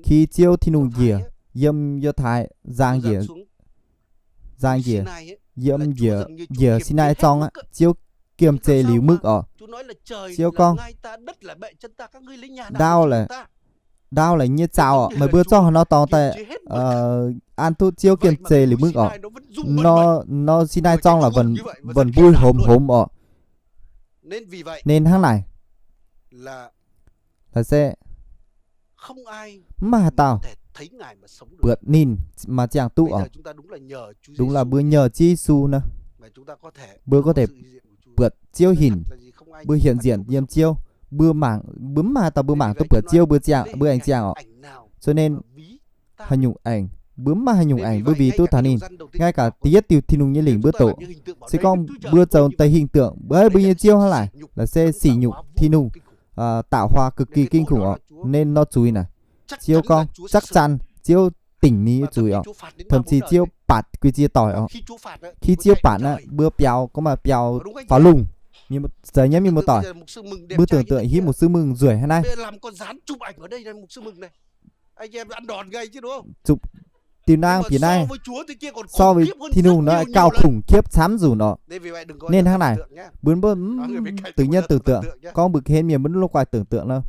khi Ziouv Tin-Hungh njiec yiem Yiutai, nzaang njiec, nzaang njiec, yiem njiec, njiec Sinai zorng aqv, Ziouv giemh zeih liuz mv oc. Ziouv gorngv, ndau laaix, ndau laaix nyei zaux oc, meih mbuo zorqv haaix nor dorngx daaih, an duqv Ziouv giemh zeih liuz mv oc. Nor, nor Sinai zorng laaix vẫn, vẫn mbui homx homx oc. Nên hnangv naaic, laaix se mv maaih haaix dauh buatc ninh maaih ziangh duqv oc. Đúng là mbuo nhờ Ziouv Yesu nor, mbuo có thể buatc Ziouv hinc, mbuo hiện diện yiem Ziouv, mbuo mangc, mbuo mv maaih haaix dauh mbuo mangc duqv buatc Ziouv mbuo ziangh, mbuo aengx ziangh oc. Cho nên haaix nyungc aengx, mbuo mv maaih haaix nyungc aengx mbuo vì duqv taux ninh. Ngay cả da'yietv diuh Tin-Hungh nyei lingc mbuo doqc, se gorngv mbuo zoux deix hình tượng, mbuo, mbuo nyei Ziouv hnangv naaic, laaix se sỉ nhục Tin-Hungh, tạo hóa cực kỳ kinh khủng oc. Nên nor zuiz naaic, Ziouv gorngv chắc chắn Ziouv dingc ninh nyei zuiz oc. Thậm chí Ziouv bạt quỷ dia doic oc. Khi Ziouv bạt naaic, mbuo biaux gorngv maaih biaux faaux lungh, mienh, za'gengh mienh muoz-doic, mbuo tưởng tượng hingv mục sư Mừng nzueic hnangv naaiv. Chụp diuh nang bieqc naaiv, so với Tin-Hungh nor gauh khủng khiếp camv nzunc oc. Nên hnangv naaic, mbuo, mbuo tự nhiên tưởng tượng, gorngv mbuo hên mienh mbuo lov guaih tưởng tượng nor.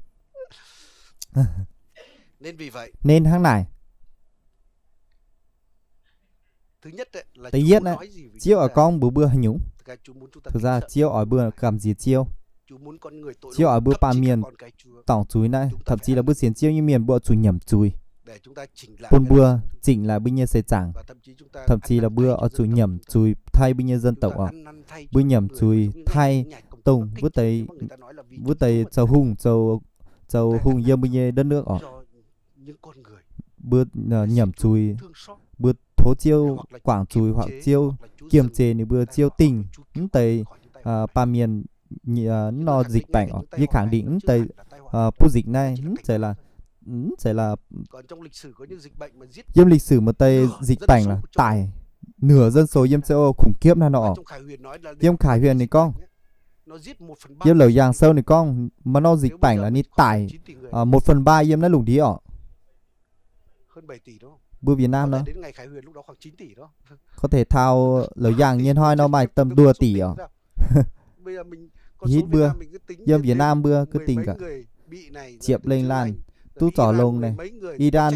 Nên hnangv naaic, da'yietv naaiv, Ziouv oix gorngv mbuox mbuo haaix nyungc? Thực ra Ziouv oix mbuo gamh nziex Ziouv. Ziouv oix mbuo baamh mienh dorngc zuiz naaiv, thậm chí là mbuo sienx Ziouv nyei mienh mbuo zuqc nyiemc zuiz, bun mbuo chỉnh lại mbuo nyei seix zaangc. Thậm chí là mbuo oix zuqc nyiemc zuiz thay mbuo nyei dân tộc oc. Mbuo nyiemc zuiz thay dongh wuov deix, wuov deix zoux hungh, zoux, zoux hungh yiem mbuo nyei đất nước oc. Mbuo nyiemc zuiz, mbuo tov Ziouv guangc zuiz, hoặc Ziouv giemh zeih ninh mbuo, Ziouv dingh mv deix baamh mienh nor dịch bệnh oc. Yie khẳng định mv deix bung dịch naaiv mv zeiz là, mv zeiz là, yiem lịch sử maaih deix dịch bệnh là tải nửa dân số yiem châu Âu khủng khiếp hnangv nor oc. Yiem Khải Huyền ninh gorngv, yiem Lẩu Yàng Sâu ninh gorngv maaih norm dịch bệnh là ninh tải một phần ba yiem naaiv lungh ndiev oc. Mbuo Việt Nam nor, có thể thao Lẩu Yàng nyei hnoi nor maaih tầm đùa tỷ oc. Hitv mbuo, yiem Việt Nam mbuo cứ tính cả ziepc lengh laanh duqv zorc longx naaic. Ih ndaan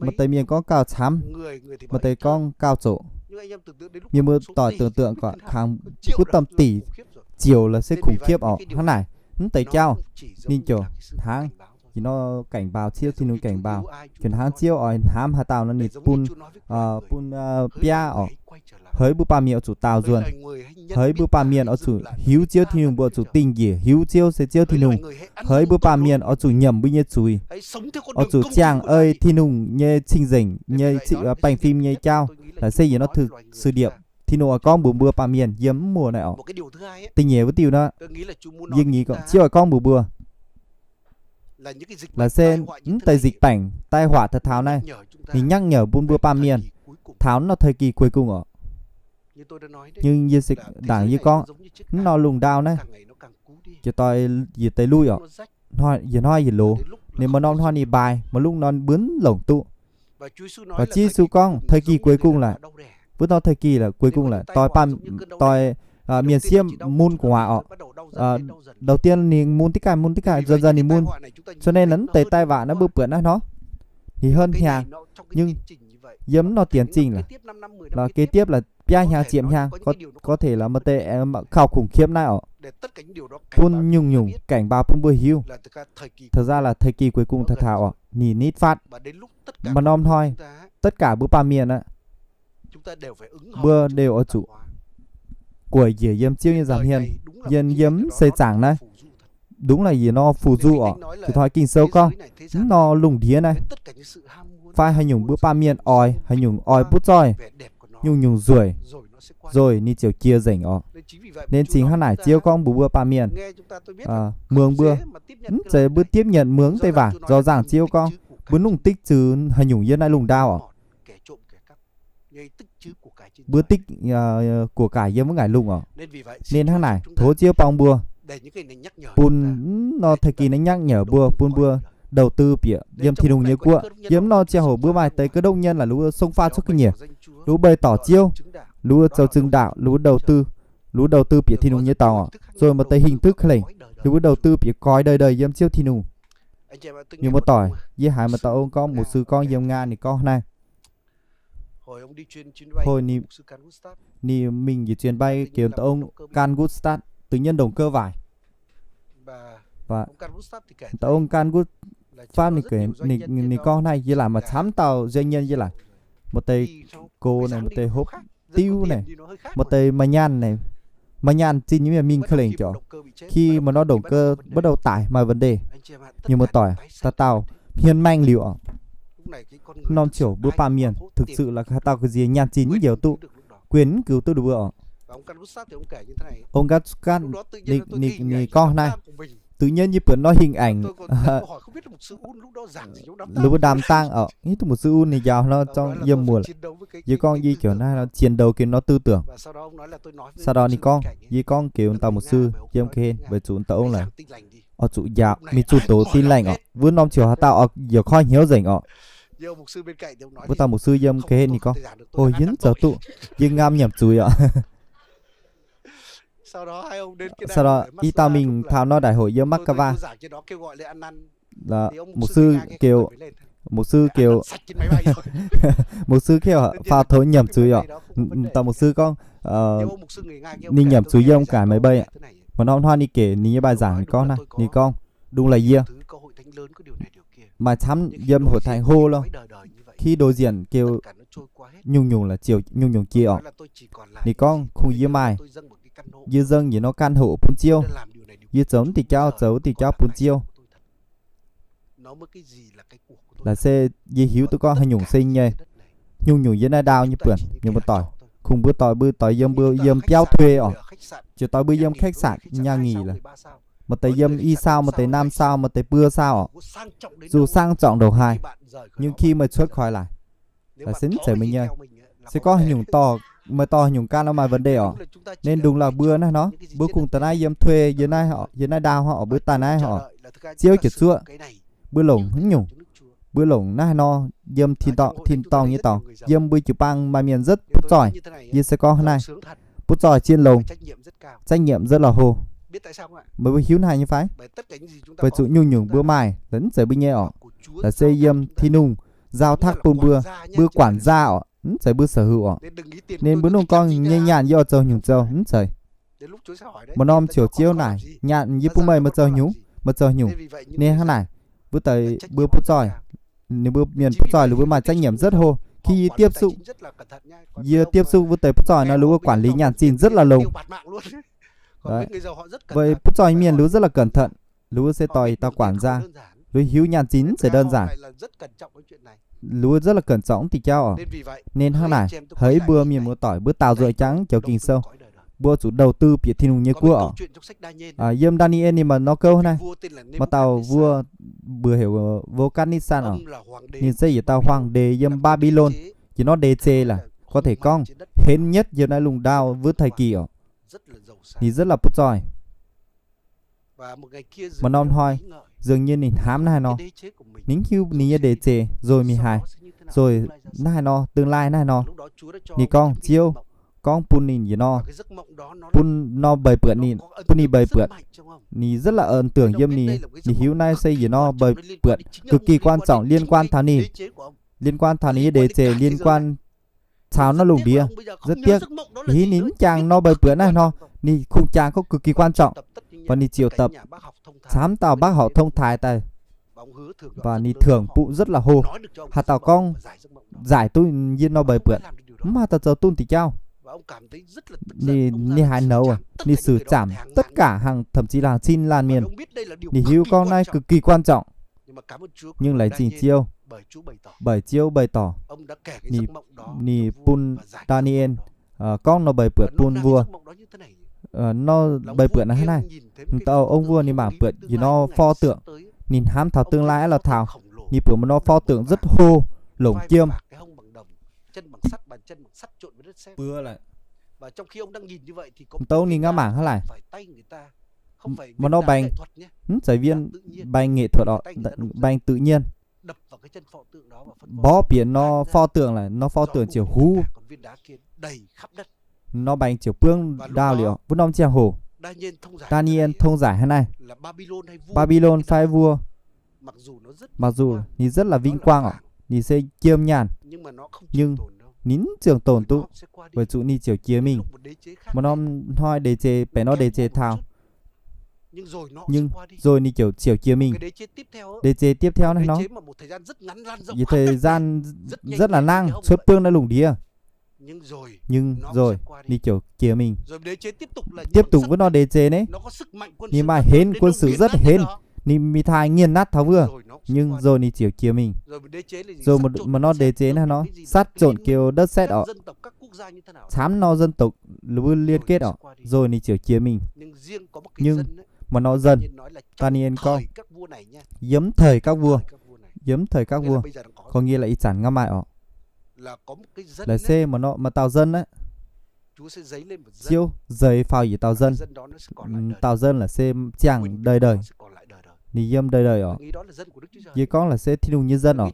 maaih deix mienh gorngv gauh camv, maaih deix gorngv gauh zoqc. Mienh mbuo doic tưởng tượng gorngv kangx butv tầm tỷ ziouc là se khủng khiếp oc. Hnangv naaic, mv deix jauv ninh ziouc hnangv, ih nor cảnh báo, Ziouv Tin-Hungh cảnh báo, ziouc hnangv Ziouv oix hnamv haaix dauh nor ninh bun, bun biaav oc. Heuc mbuo baamh mienh oix zuqc daaux nzuonx. Heuc mbuo baamh mienh oix zuqc hiuv Ziouv Tin-Hungh, mbuo oix zuqc dingh njiec hiuv Ziouv se Ziouv Tin-Hungh. Heuc mbuo baamh mienh oix zuqc nyiemc mbuo nyei zuiz, oix zuqc ziangh ei Tin-Hungh nyei cing-nzengc nyei, baengh fim nyei jauv. Laaix se yie nor thực sự điệp Tin-Hungh oix gorngv mbuox mbuo baamh mienh yiem mv muoz naaiv oc. Da'nyeic wuov diuh nor, yie nghĩ Ziouv oix gorngv mbuox mbuo laaix se mv deix dịch bệnh, tai họa taux taux naaiv, ninh nhắc nhở bun mbuo baamh mienh taux nor thời kỳ cuối cùng oc. Nhưng yie se ndaangc yie gorngv, mv nor lungh ndau naaiv, jiex doix yietc deix lui oc. Hnoi, yietc hnoi yietc loz, ninh maaih norm hnoi ninh mbaix, maaih lungh nor mbuo mv longc duqv. Và Ziouv Yesu gorngv thời kỳ cuối cùng laic, wuov norm thời kỳ là cuối cùng laic, doix, doix Mienh sieqv mun gu'nguaaz orqc. Đầu tiên ninh mun diqv ganh, mun diqv ganh, dần dần ninh mun. Cho nên naaiv deix tai vạn naaiv mbuo buatc naaiv hnoi, ninh hơn hnyangx, nhưng yiem nor tiến trình là, là kế tiếp là biaa hnyangx ziepc hnyangx, có thể là maaih deix kau khủng khiếp naaiv orqc. Bun nyungc-nyungc cảnh báo bun mbuo hiuv. Thật ra là thời kỳ cuối cùng taux taux orqc, ninh nitv fatv. Maaih norm hnoi, tất cả mbuo baamh mienh aqv, mbuo đều oix zuqc gueic njiec yiem Ziouv nyei nza'hmien, yiem, yiem mv seix zaangc naaiv. Đúng là yie nor phù du orqc. Zuqc hnoi Ging-Sou gorngv, mv nor lungh ndiev naaiv, fai haaix nyungc mbuo baamh mienh oix, haaix nyungc oix butv zoih, nyungc-nyungc nzueic, nzueic ninh ziouc jiex nzengc orqc. Nên chính hnangv naaic Ziouv gorngv mbuox mbuo baamh mienh, muangx mbuo, mv zeiz mbuo tiếp nhận muangx deix waac, rõ ràng Ziouv gorngv mbuo nungc dikv zux haaix nyungc yiem naaiv lungh ndau orqc. Mbuo dikv của cải yiem wuov ngaengc lungh orqc. Nên hnangv naaic tov Ziouv borng mbuo, bun mv nor thời kỳ naaiv nhắc nhở mbuo, bun mbuo đầu tư bieqc yiem Tin-Hungh nyei guoqv. Yiem mv nor ziangh hoc mbuo maaih deix cơ đốc nhân là lu sông pha cuotv ga'nyiec, lu bày tỏ Ziouv, lu zoux chứng đạo, lu đầu tư, lu đầu tư bieqc Tin-Hungh nyei dorngx orqc, rồi maaih deix hình thức ka'lengc, lu đầu tư bieqc cõi đời đời yiem Ziouv Tin-Hungh. Mienh muoz-doic, yie haiz maaih dauh ong gorngv, mục sư gorngv yiem Nga ninh gorngv naaiv, ninh mingh njiec chuyến bay kiểu dauh ong Can Gustav tự nhiên động cơ waaic. Dauh ong Can Gustav ninh, ninh gorngv naaiv, yie laaic maaih camv dauh doanh nhân yie laaic, maaih deix gox naaic, maaih deix hopv diuv naaic, maaih deix maaih nyaanh naaic, maaih nyaanh zinh nyei mienh mingh ka'lengc jauv. Khi mà nó động cơ bắt đầu tải mà vấn đề, mienh muoz-doic, dauh dauh hmien maengh liuz orqc. Norm ziouc mbuo baamh mienh thực sự là haaix dauh ga'nziex nyaanh zinh mv njoux duqv, quyền mv gux duqv ninh mbuo orqc. Ong Can Gustav ninh gorngv naaiv, tự nhiên yie buatc nó hình ảnh lu mbuo đám tang orqc, hiuv duqv mục sư Un ninh njaaux nó zorng yiem muoz. Yie gorngv yie ziouc naaiv nó chiến đấu kiểu nó tư tưởng. Sau đó ninh gorngv, yie gorngv kiểu dauh mục sư yiem ga'hlen, weic zuqc dauh ong laaic oix zuqc njaaux mingh zunh doz Tin Lành orqc. Wuov norm ziouc haaix dauh oix yaac koi hnyouv nzengc orqc. Wuov dauh mục sư yiem ga'hlen ninh gorngv, ov, yie mv zoux duqv, yie ngamv nyiemc zuiz orqc. Sau đó i dauh mingh taux nor đại hội yiem Moscow. Mục sư kiểu, mục sư kiểu, mục sư kiểu phao thấu nyiemc zuiz orqc. Dauh mục sư gorngv ninh nyiemc zuiz yiem cảng máy bay. Maaih norm hnoi ninh gec ninh nyei bài giảng ninh gorngv naaiv, ninh gorngv, đúng là yie maaih camv yiem hội thánh hô lo, khi đối diện kiểu nyungc-nyungc là ziouc nyungc-nyungc jiex orqc. Ninh gorngv kungx yie maaih, yie dâng yietc norm căn hộ bun Ziouv, yie zoux mv diuh jauv, zoux diuh jauv bun Ziouv. Laaic se yie hiuv duqv gorngv haaix nyungc se nyei, nyungc-nyungc yiem naaiv ndau nyei buonc, mienh muoz-doic. Kungx mbuo doix mbuo doix yiem, mbuo yiem biauv thuê orqc, ziouc doix mbuo yiem khách sạn nhà nghỉ lorqc. Maaih deix yiem i sao, maaih deix năm sao, maaih deix buo sao orqc. Dù sang trọng đâu hài, nhưng khi mày thoát khỏi lại, laaic se mv zeiz meih nyei. Se gorngv haaix nyungc dorh, meih dorh haaix nyungc gan nor maaih vấn đề orqc. Nên đúng là mbuo naaiv nor, mbuo kungx daaih naaiv yiem thuê, yiem naaiv, yiem naaiv ndau orqc, mbuo daaih naaiv orqc, Ziouv ziouc zuoqv mbuo longc haaix nyungc. Mbuo longc naaiv nor yiem tin dorngh nyei dorngx, yiem mbuo jiu-baang maaih mienh rất butv zoih. Yie se gorngv hnangv naaiv, butv zoih zien longx, trách nhiệm rất là hô. Meih mbuo hiuv haaix nyungc nyei fai? Weic zuqc nyungc-nyungc mbuo maaih laaic mv zeiz mbuo nyei orqc. Laaic se yiem Tin-Hungh giao thác bun mbuo, mbuo quản gia orqc, mv zeiz mbuo sở hữu orqc. Nên mbuo nungc gorngv nyei nyaanh yie oix zoux nyungc zoux, mv zeiz. Maaih norm ziouc Ziouv naaic, nyaanh yie bun meih, meih zoux nyungc, meih zoux nyungc. Nên hnangv naaic, mbuo deix mbuo butv zoih, ninh mbuo mienh butv zoih, ninh mbuo maaih trách nhiệm rất hô. Khi yie tiếp xúc, yie tiếp xúc wuov deix butv zoih nor, ninh mbuo quản lý nyaanh zinh rất là lùng. Weic butv zoih mienh ninh mbuo rất là cẩn thận, ninh mbuo se doix dauh quản gia, ninh mbuo hiuv nyaanh zinh mv zeiz đơn giản. Ninh mbuo rất là cẩn trọng diuh jauv orqc. Nên hnangv naaic, heix mbuo mienh muoz-doic mbuo daaux nzuonx jangx joux Ging-Sou, mbuo zuqc đầu tư bieqc Tin-Hungh nyei guoqv orqc. Yiem Ndaa^ni^en ninh maaih norm gouv naaiv, maaih dauh vua mbuox heuc Nebukatnetsar orqc. Ninh se yietc dauh hoàng đế yiem Mba^bi^lon, jiex norm đế chế là có thể gorngv hến nhất yiem naaiv lungh ndau wuov thời kỳ orqc. Ninh rất là butv zoih. Maaih norm hnoi, dường như ninh hnamv naaiv haaix nor, ninh hiuv ninh nyei đế chế rồi mingh haaix, rồi naaiv haaix nor, tương lai naaiv haaix nor. Ninh gorngv, Ziouv, gorngv bun ninh yietc norm, bun norm mbeix buatc ninh, bun ninh mbeix buatc. Ninh rất là ấn tượng yiem ninh, ninh hiuv naaiv se yietc norm mbeix buatc cực kỳ quan trọng liên quan taux ninh, liên quan taux ninh nyei đề tài, liên quan caux naaiv lungh ndiev. Rất tiếc, ninh mv jangx norm mbeix buatc naaiv nor, ninh kungx jangx gorngv cực kỳ quan trọng. Và ninh triệu tập camv dauh bác học thông thái daaih, và ninh thưởng bụi rất là hô, haaix dauh gorngv giải duqv yie norm mbeix buatc, mv haaix dauh zoux duqv diuh jauv. Ninh, ninh haiz nouz, ninh xử giảm tất cả hàng, thậm chí là hàng xin lan mienh. Ninh hiuv gorngv naaiv cực kỳ quan trọng. Nhưng laengz zingh Ziouv, mbeix Ziouv bày tỏ, ninh, ninh bun Đaa^ni^en gorngv norm mbeix buatc bun vua. Norm mbeix buatc naaiv hnangv naaiv. Dauh ong vuoh ninh mangc buatc yietc norm pho tượng, ninh hnamv taux tương lai aqv lorh taux, ninh buatc một norm pho tượng rất hô, longc jiem. Bưa laic, dongh ninh ngao mangc hnangv laaic, một norm bánh, mv zeiz viên bánh nghệ thuật orqc, bánh tự nhiên. Mborqv bieqc norm pho tượng laic, norm pho tượng ziouc huv, norm bánh ziouc buangv ndaauh liuz orqc, wuov norm ziangh hoc. Đaa^ni^en thông giải hnangv naaiv, Mbaa^mbi^lon fai vua, mặc dù ninh rất là vinh quang orqc, ninh se jiem nyaanh, nhưng ninh mv ziouc tồn duqv, weic zuqc ninh ziouc jiex mingh. Một norm hnoi đề tài, bèn norm đề tài taux, nhưng rồi ninh ziouc, ziouc jiex mingh. Đề tài tiếp theo naaiv nor, yietc thời gian rất là nangh cuotv buangv naaiv lungh ndiev. Nhưng rồi ninh ziouc jiex mingh. Tiếp tục wuov norm đề tài naaiv, ninh maaih hến, quân sự rất hến, ninh mingh taaih nghiên nát taux wuov. Nhưng rồi ninh ziouc jiex mingh. Rồi một, một norm đề tài naaiv nor, sát trộn kiểu đất sét orqc, camv norm dân tộc liên kết orqc, rồi ninh ziouc jiex mingh. Nhưng một norm dân, Đaa^ni^en gorngv, yiem thời các vua, yiem thời các vua, có nghĩa là ih zanc ngắm maaih orqc, laaix se maaih dauh dân aqv, Ziouv zeix faaux yietc dauh dân. Dauh dân laaix se ziangh đời đời, ninh yiem đời đời orqc. Yie gorngv laaix se Tin-Hungh nyei dân orqc,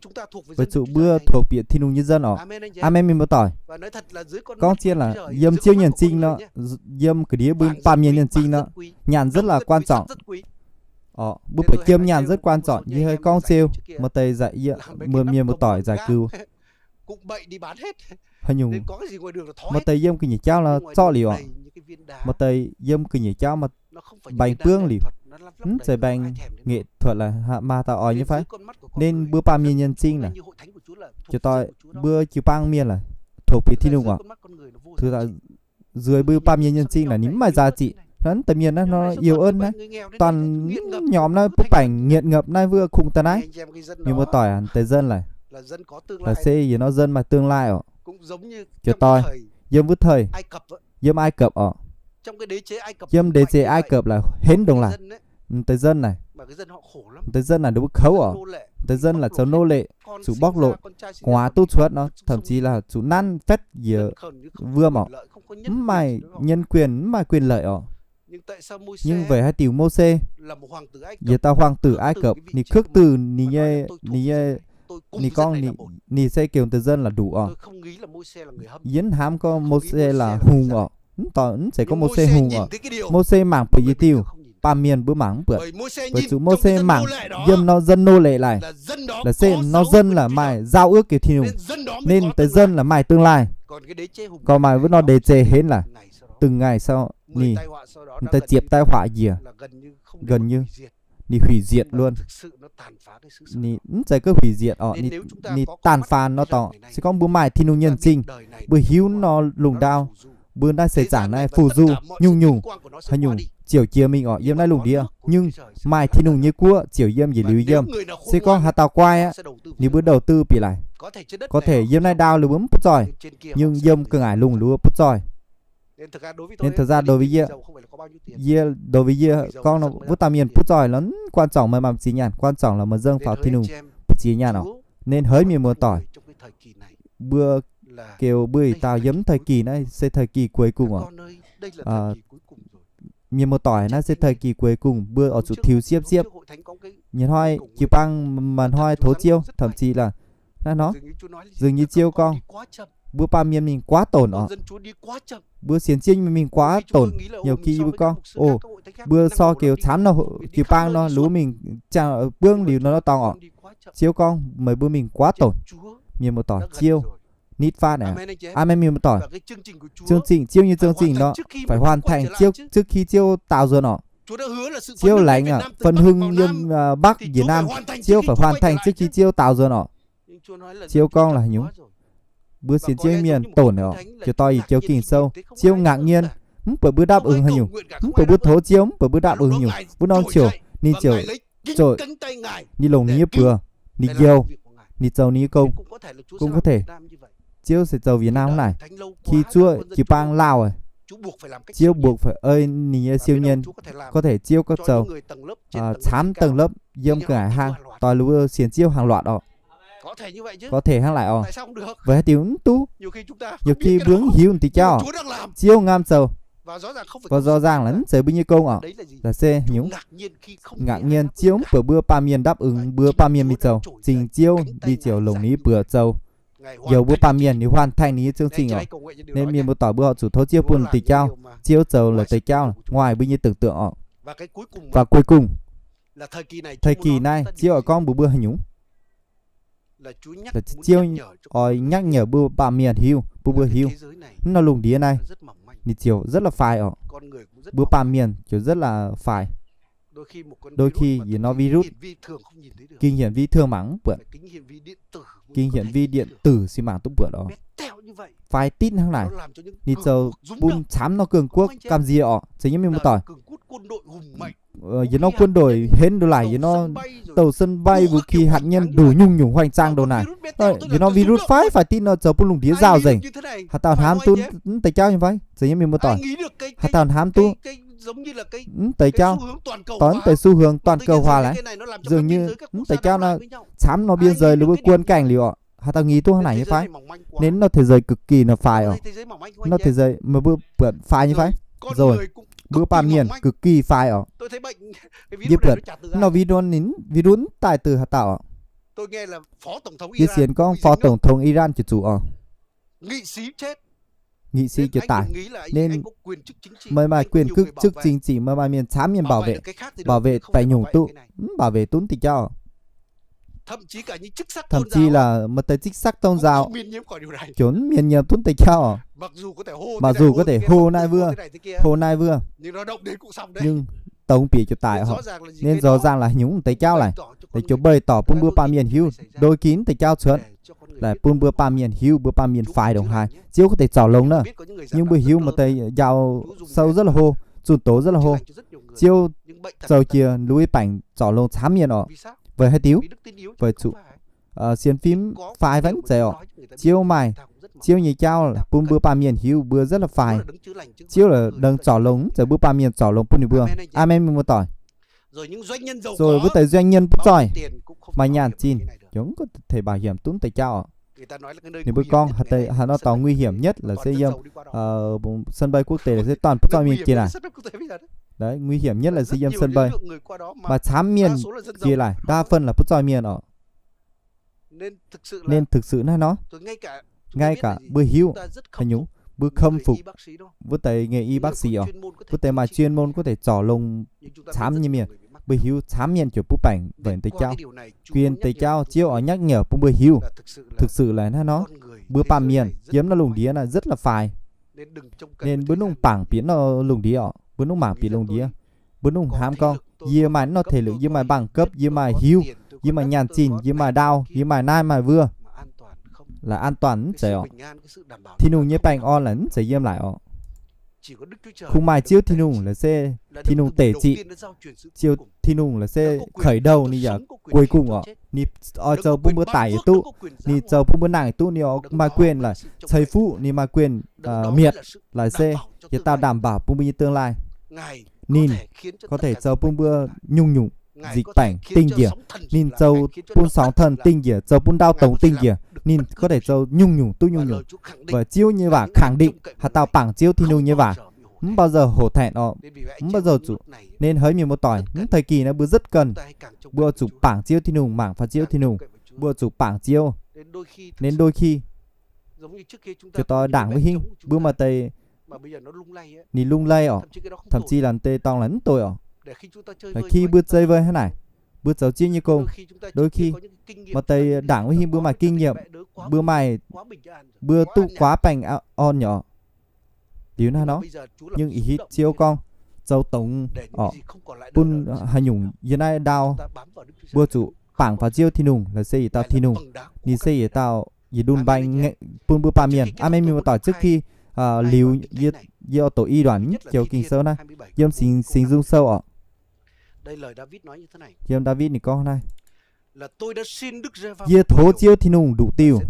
weic zuqc mbuo thuộc về Tin-Hungh nyei dân orqc. Amen, mienh muoz-doic. Gorngv zien laaix yiem Ziouv nyei m'zing nor, yiem ga'ndiev mbuo baamh mienh nyei m'zing nor, nyaanh rất là quan trọng orqc. Mbuo buatc jiem nyaanh rất quan trọng. Yie haiz gorngv Ziouv, maaih deix mienh muoz-doic giải cứu, haaix nyungc, maaih deix yiem ga'nyiec jauv nor zorqv liuz orqc, maaih deix yiem ga'nyiec jauv maaih bánh buangv liuz. Mv zeiz bánh nghệ thuật laaix maaih dauh oix nyei fai? Nên mbuo baamh mienh nyei m'zing naaic, jiex doic mbuo jiu-baang mienh laaix thuộc về Tin-Hungh orqc, nzueic mbuo baamh mienh nyei m'zing naaic ninh mv maaih giá trị. Naaiv deix mienh naaiv nor iu ơn naaiv, toàn nyormh naaiv butv baengc nghiện ngập naaiv, wuov kungx daaih naaiv. Mienh muoz-doic, deix dân laaix, laaix se yietc norm dân maaih tương lai orqc. Jiex doic, yiem wuov thời, yiem Ai Cập orqc, yiem đề tài Ai Cập laaix hến ndongc laaix. Deix dân naaic, deix dân naaic ninh mbuo kouv orqc. Deix dân laaix zoux nô lệ, zuqc bóc lột, gu'nguaaz duqv cuotv nor, thậm chí là zuqc nanv fatv njiec wuom orqc. Mv maaih nhân quyền, mv maaih quyền lợi orqc. Nhưng weic haaix diuc Môsê, yietc dauh hoàng tử Ai Cập, ninh khước từ ninh nyei, ninh nyei, ninh gorngv ninh, ninh se kieu deix dân là đủ orqc. Yie hnamv gorngv Môsê là hùng orqc. Mv zeiz gorngv Môsê hùng orqc. Môsê mangc buatc yietc diuh, baamh mienh mbuo mangc mv buatc. Weic zuqc Môsê mangc yiem norm dân nô lệ laaix, laaix se norm dân là maaih giao ước kieu Tin-Hungh, nên deix dân là maaih tương lai. Gorngv maaih wuov norm đề tài hến laaix, từng ngày sau ninh, deix ziepc tai họa njiec, gần như ninh hủy diệt luôn. Ninh mv zeiz gorngv hủy diệt orqc, ninh tàn phá nor dorngc. Se gorngv mbuo maaih Tin-Hungh nyei m'zing, mbuo hiuv norm lungh ndau, mbuo naaiv seix zaangc naaiv phù du nyungc-nyungc, haaix nyungc ziouc jiex mingh orqc yiem naaiv lungh ndiev. Nhưng maaih Tin-Hungh nyei guoqv ziouc yiem yietc liuz yiem. Se gorngv haaix dauh guai aqv, ninh mbuo đầu tư bieqc laaix, có thể yiem naaiv ndau ninh mbuo mv butv zoih, nhưng yiem ga'nqaaic lungh ninh mbuo butv zoih. Nên thực ra đối với yie, yie, đối với yie gorngv nor, wuov dauh mienh butv zoih lorqc, quan trọng meih maaih ziex nyaanh, quan trọng là meih dâng faaux Tin-Hungh butv ziex nyaanh orqc. Nên hỡi mienh muoz-doic, mbuo, kieu mbuo ih dauh yiem thời kỳ naaiv se thời kỳ cuối cùng orqc. Mienh muoz-doic, naaiv se thời kỳ cuối cùng, mbuo oix zuqc tiux siepv-siepv. Nyei hnoi jiu-baang maaih hnoi tov Ziouv, thậm chí là naaiv nor, dường như Ziouv gorngv, Mbuo baamh mienh mingh quá ตน oc. Mbuo sienx Ziouv nyei mienh mingh quá ตน. Nhiều khi mbuo gorngv, ôh, mbuo so kiu camv nor, jiu-baang nor, luv mingh buangv liuz nor dorngx oc. Ziouv gorngv meih mbuo mingh quá ตน. Mienh muoz-doic, Ziouv nitv faatv aqv. Aamen, mienh muoz-doic. Chương trình, Ziouv nyei chương trình nor phải hoàn thành trước, trước khi Ziouv taux nzuonx oc. Ziouv laengz aqv, phân hưng yiem Bắc, Việt Nam, Ziouv phải hoàn thành trước khi Ziouv taux nzuonx oc. Ziouv gorngv la'nyungc. Mbuo sienx Ziouv mienh ตน oc, ziouc dorh yie joux Ging-Sou. Ziouv ngạc nhiên, mv buatc mbuo đáp ứng haaix nyungc, mv buatc mbuo tov Ziouv, mv buatc mbuo đáp ứng haaix nyungc, wuov norm ziouc ninh ziouc zoih, ninh longc ninh nyei buoz, ninh njoux, ninh zoux ninh nyei gong. Cũng có thể Ziouv se zoux Việt Nam hnangv naaic, khi zuov jiu-baang Laauv, Ziouv buộc phải ei ninh nyei siêu nhân, có thể Ziouv có zoux camv tầng lớp yiem ga'naaiv hlang, doix lu sienx Ziouv hàng loạt oc. Có thể hnangv laaic oc. Weic haaix diuc mv duqv? Nhiều khi mbuo mv hiuv diuh jauv, Ziouv ngam zoux. Và rõ ràng là mv zeiz mbuo nyei gong oc. Laaix se nyungc ngạc nhiên Ziouv mv buatc mbuo baamh mienh đáp ứng mbuo baamh mienh mingh zoux, zingh Ziouv ninh ziouc longc ninh buoz zoux, youz mbuo baamh mienh ninh hoàn thành ninh nyei chương trình oc. Nên mienh muoz-doic mbuo horpc zuqc tov Ziouv bun diuh jauv, Ziouv zoux laaix diuh jauv ngoài mbuo nyei tưởng tượng oc. Và cuối cùng, thời kỳ naaiv Ziouv oix gorngv mbuox mbuo haaix nyungc? Ziouv oix nhắc nhở mbuo baamh mienh hiuv, bun mbuo hiuv, hnangv nor lungh ndiev naaiv ninh ziouc rất là phai oc. Mbuo baamh mienh ziouc rất là phai. Đôi khi yietc norm virus, kinh hiển vi thương mangc mv buatc, kinh hiển vi điện tử si mangc duqv buatc oc. Phai ditv hnangv naaic, ninh zoux bun camv norm cường quốc gamh nziex oc, zeiz nyei mienh muoz-doic. Yietc norm quân đội henv ndongc laaih, yietc norm tàu sân bay, vũ khí hạt nhân, đủ nhung nhủng hoành tráng ndongc naaic. Yietc norm virus phai phai ditv nor zoux bun lungh ndiev nzauh nzengc. Haaix dauh hnamv duqv mv deix jauv nyei fai? Zeiz nyei mienh muoz-doic. Haaix dauh hnamv duqv mv deix jauv, doix mv deix xu hướng toàn cầu hóa laaic, dường như mv deix jauv nor camv norm biên giới liuz mbuo guôn gaengh liuz oc. Haaix dauh nghi duqv hnangv naaic nyei fai? Nên norm thế giới cực kỳ nor phai oc. Norm thế giới meih mbuo buatc phai nyei fai? Rồi, mbuo baamh mienh cực kỳ phai oc. Yie buatc norm virus ninh, virus mv daaih từ haaix dauh oc. Yie sienx gorngv phó tổng thống Iran jiez zuqc oc, nghị sĩ jiez daic. Nên meih maaih quyền chức, chức chính trị, meih maaih mienh camv mienh bảo vệ, bảo vệ baengh nyungc duqv, mv bảo vệ duqv deix jauv. Thậm chí là maaih deix chức sắc tôn giáo, ziouc mv mienh nyiemc duqv deix jauv oc. Mặc dù có thể hô naaiv wuov, hô naaiv wuov, nhưng dongh bieqc jiez daic oc. Nên rõ ràng là haaix nyungc deix jauv laaic, deix ziouc bày tỏ bun mbuo baamh mienh hiuv, đôi khi deix jauv cuotv, laaic bun mbuo baamh mienh hiuv mbuo baamh mienh phai ndongc haaix. Ziouv có thể zorc longx nor, nhưng mbuo hiuv maaih deix njaaux sâu rất là hô, zunh doz rất là hô. Ziouv zoux jiex lui baengc zorc longx camv mienh oc. Weic haaix diuc? Weic zuqc sienx fim phai fai mv zeiz oc. Ziouv maaih Ziouv nyei jauv bun mbuo baamh mienh hiuv mbuo rất là phai. Ziouv là đấng zorc longx, mv zeiz mbuo baamh mienh zorc longx bun ninh mbuo. Aamen, mienh muoz-doic. Rồi wuov deix doanh nhân butv zoih, maaih nyaanh zinh, chúng có thể bảo hiểm duqv deix jauv oc. Ninh mbuo gorngv haaix norm dorngx nguy hiểm nhất là se yiem sân bay quốc tế là se toàn butv zoih mienh jiex naaic. Đấy, nguy hiểm nhất là se yiem sân bay. Maaih camv mienh jiex laaic, đa phần là butv zoih mienh oc. Nên thực sự naaiv nor, ngay cả mbuo hiuv haaix nyungc, mbuo khâm phục wuov deix nghề y bác sĩ oc, wuov deix maaih chuyên môn có thể zorc longx camv nyei mienh, mbuo hiuv camv mienh ziouc butv baengc weic deix jauv. Quyền deix jauv Ziouv oix nhắc nhở bun mbuo hiuv, thực sự là naaiv nor, mbuo baamh mienh yiem naaiv lungh ndiev naaiv rất là phai. Nên mbuo mv dungx bangc bieqc naaiv lungh ndiev oc, mbuo mv dungx mangc bieqc lungh ndiev. Mbuo mv dungx hnamv gorngv yie maaih naaiv norm thể lực, yie maaih bằng cấp, yie maaih hiuv, yie maaih nyaanh zinh, yie maaih ndau, yie maaih naaiv maaih wuov, là an toàn, mv zeiz oc. Tin-Hungh nyei baengh orn là mv zeiz yiem laaic oc. Kungx maaih Ziouv Tin-Hungh là se Tin-Hungh tể trị. Ziouv Tin-Hungh là se khởi đầu ninh yaac cuối cùng oc. Ninh oix zoux bun mbuo daic yaac duqv, ninh zoux bun mbuo nangh yaac duqv, ninh oix maaih quyền là cai fuqv, ninh maaih quyền miệt, là se yietc dauh đảm bảo bun mbuo nyei tương lai. Ninh có thể zoux bun mbuo nyungc-nyungc dịch bệnh dingh njiec. Ninh zoux bun sóng thần dingh njiec, zoux bun ndau tống dingh njiec. Ninh có thể zoux nyungc-nyungc duqv nyungc-nyungc. Weic Ziouv nyei waac khẳng định, haaix dauh bangc Ziouv Tin-Hungh nyei waac mv bao giờ hổ thẹn oc, mv bao giờ zuqc. Nên hỡi mienh muoz-doic, mv thời kỳ naaiv mbuo rất cần, mbuo zuqc bangc Ziouv Tin-Hungh, mangc faaux Ziouv Tin-Hungh, mbuo zuqc bangc Ziouv. Nên đôi khi Ziouc doix ndaangc wuov hingv mbuo maaih deix ninh lung lei orqc, thậm chí là deix dorngx laaix mv doic orqc. Khi mbuo zei vei hnangv naaic, mbuo zoux Ziouv nyei gong, đôi khi maaih deix ndaangc wuov hingv mbuo maaih kinh nghiệm, mbuo maaih, mbuo duqv quá bình an nyei orqc. Liuz naaiv nor, nhưng ih hitv Ziouv gorngv zoux dongz orqc, bun haaix nyungc yiem naaiv ndau mbuo zuqc bangc faaux Ziouv Tin-Hungh, laaix se yietc dauh Tin-Hungh, ninh se yietc dauh yietc đun mbaeng bun mbuo baamh mienh. Aamen, mienh muoz-doic, trước khi liuz yie oix doqc i đoạn mv joux Ging-Sou naaiv, yiem Singx, Singx Nzung Sou orqc. Yiem Ndaawitv ninh gorngv naaiv, yie tov Ziouv Tin-Hungh nduqc diuh,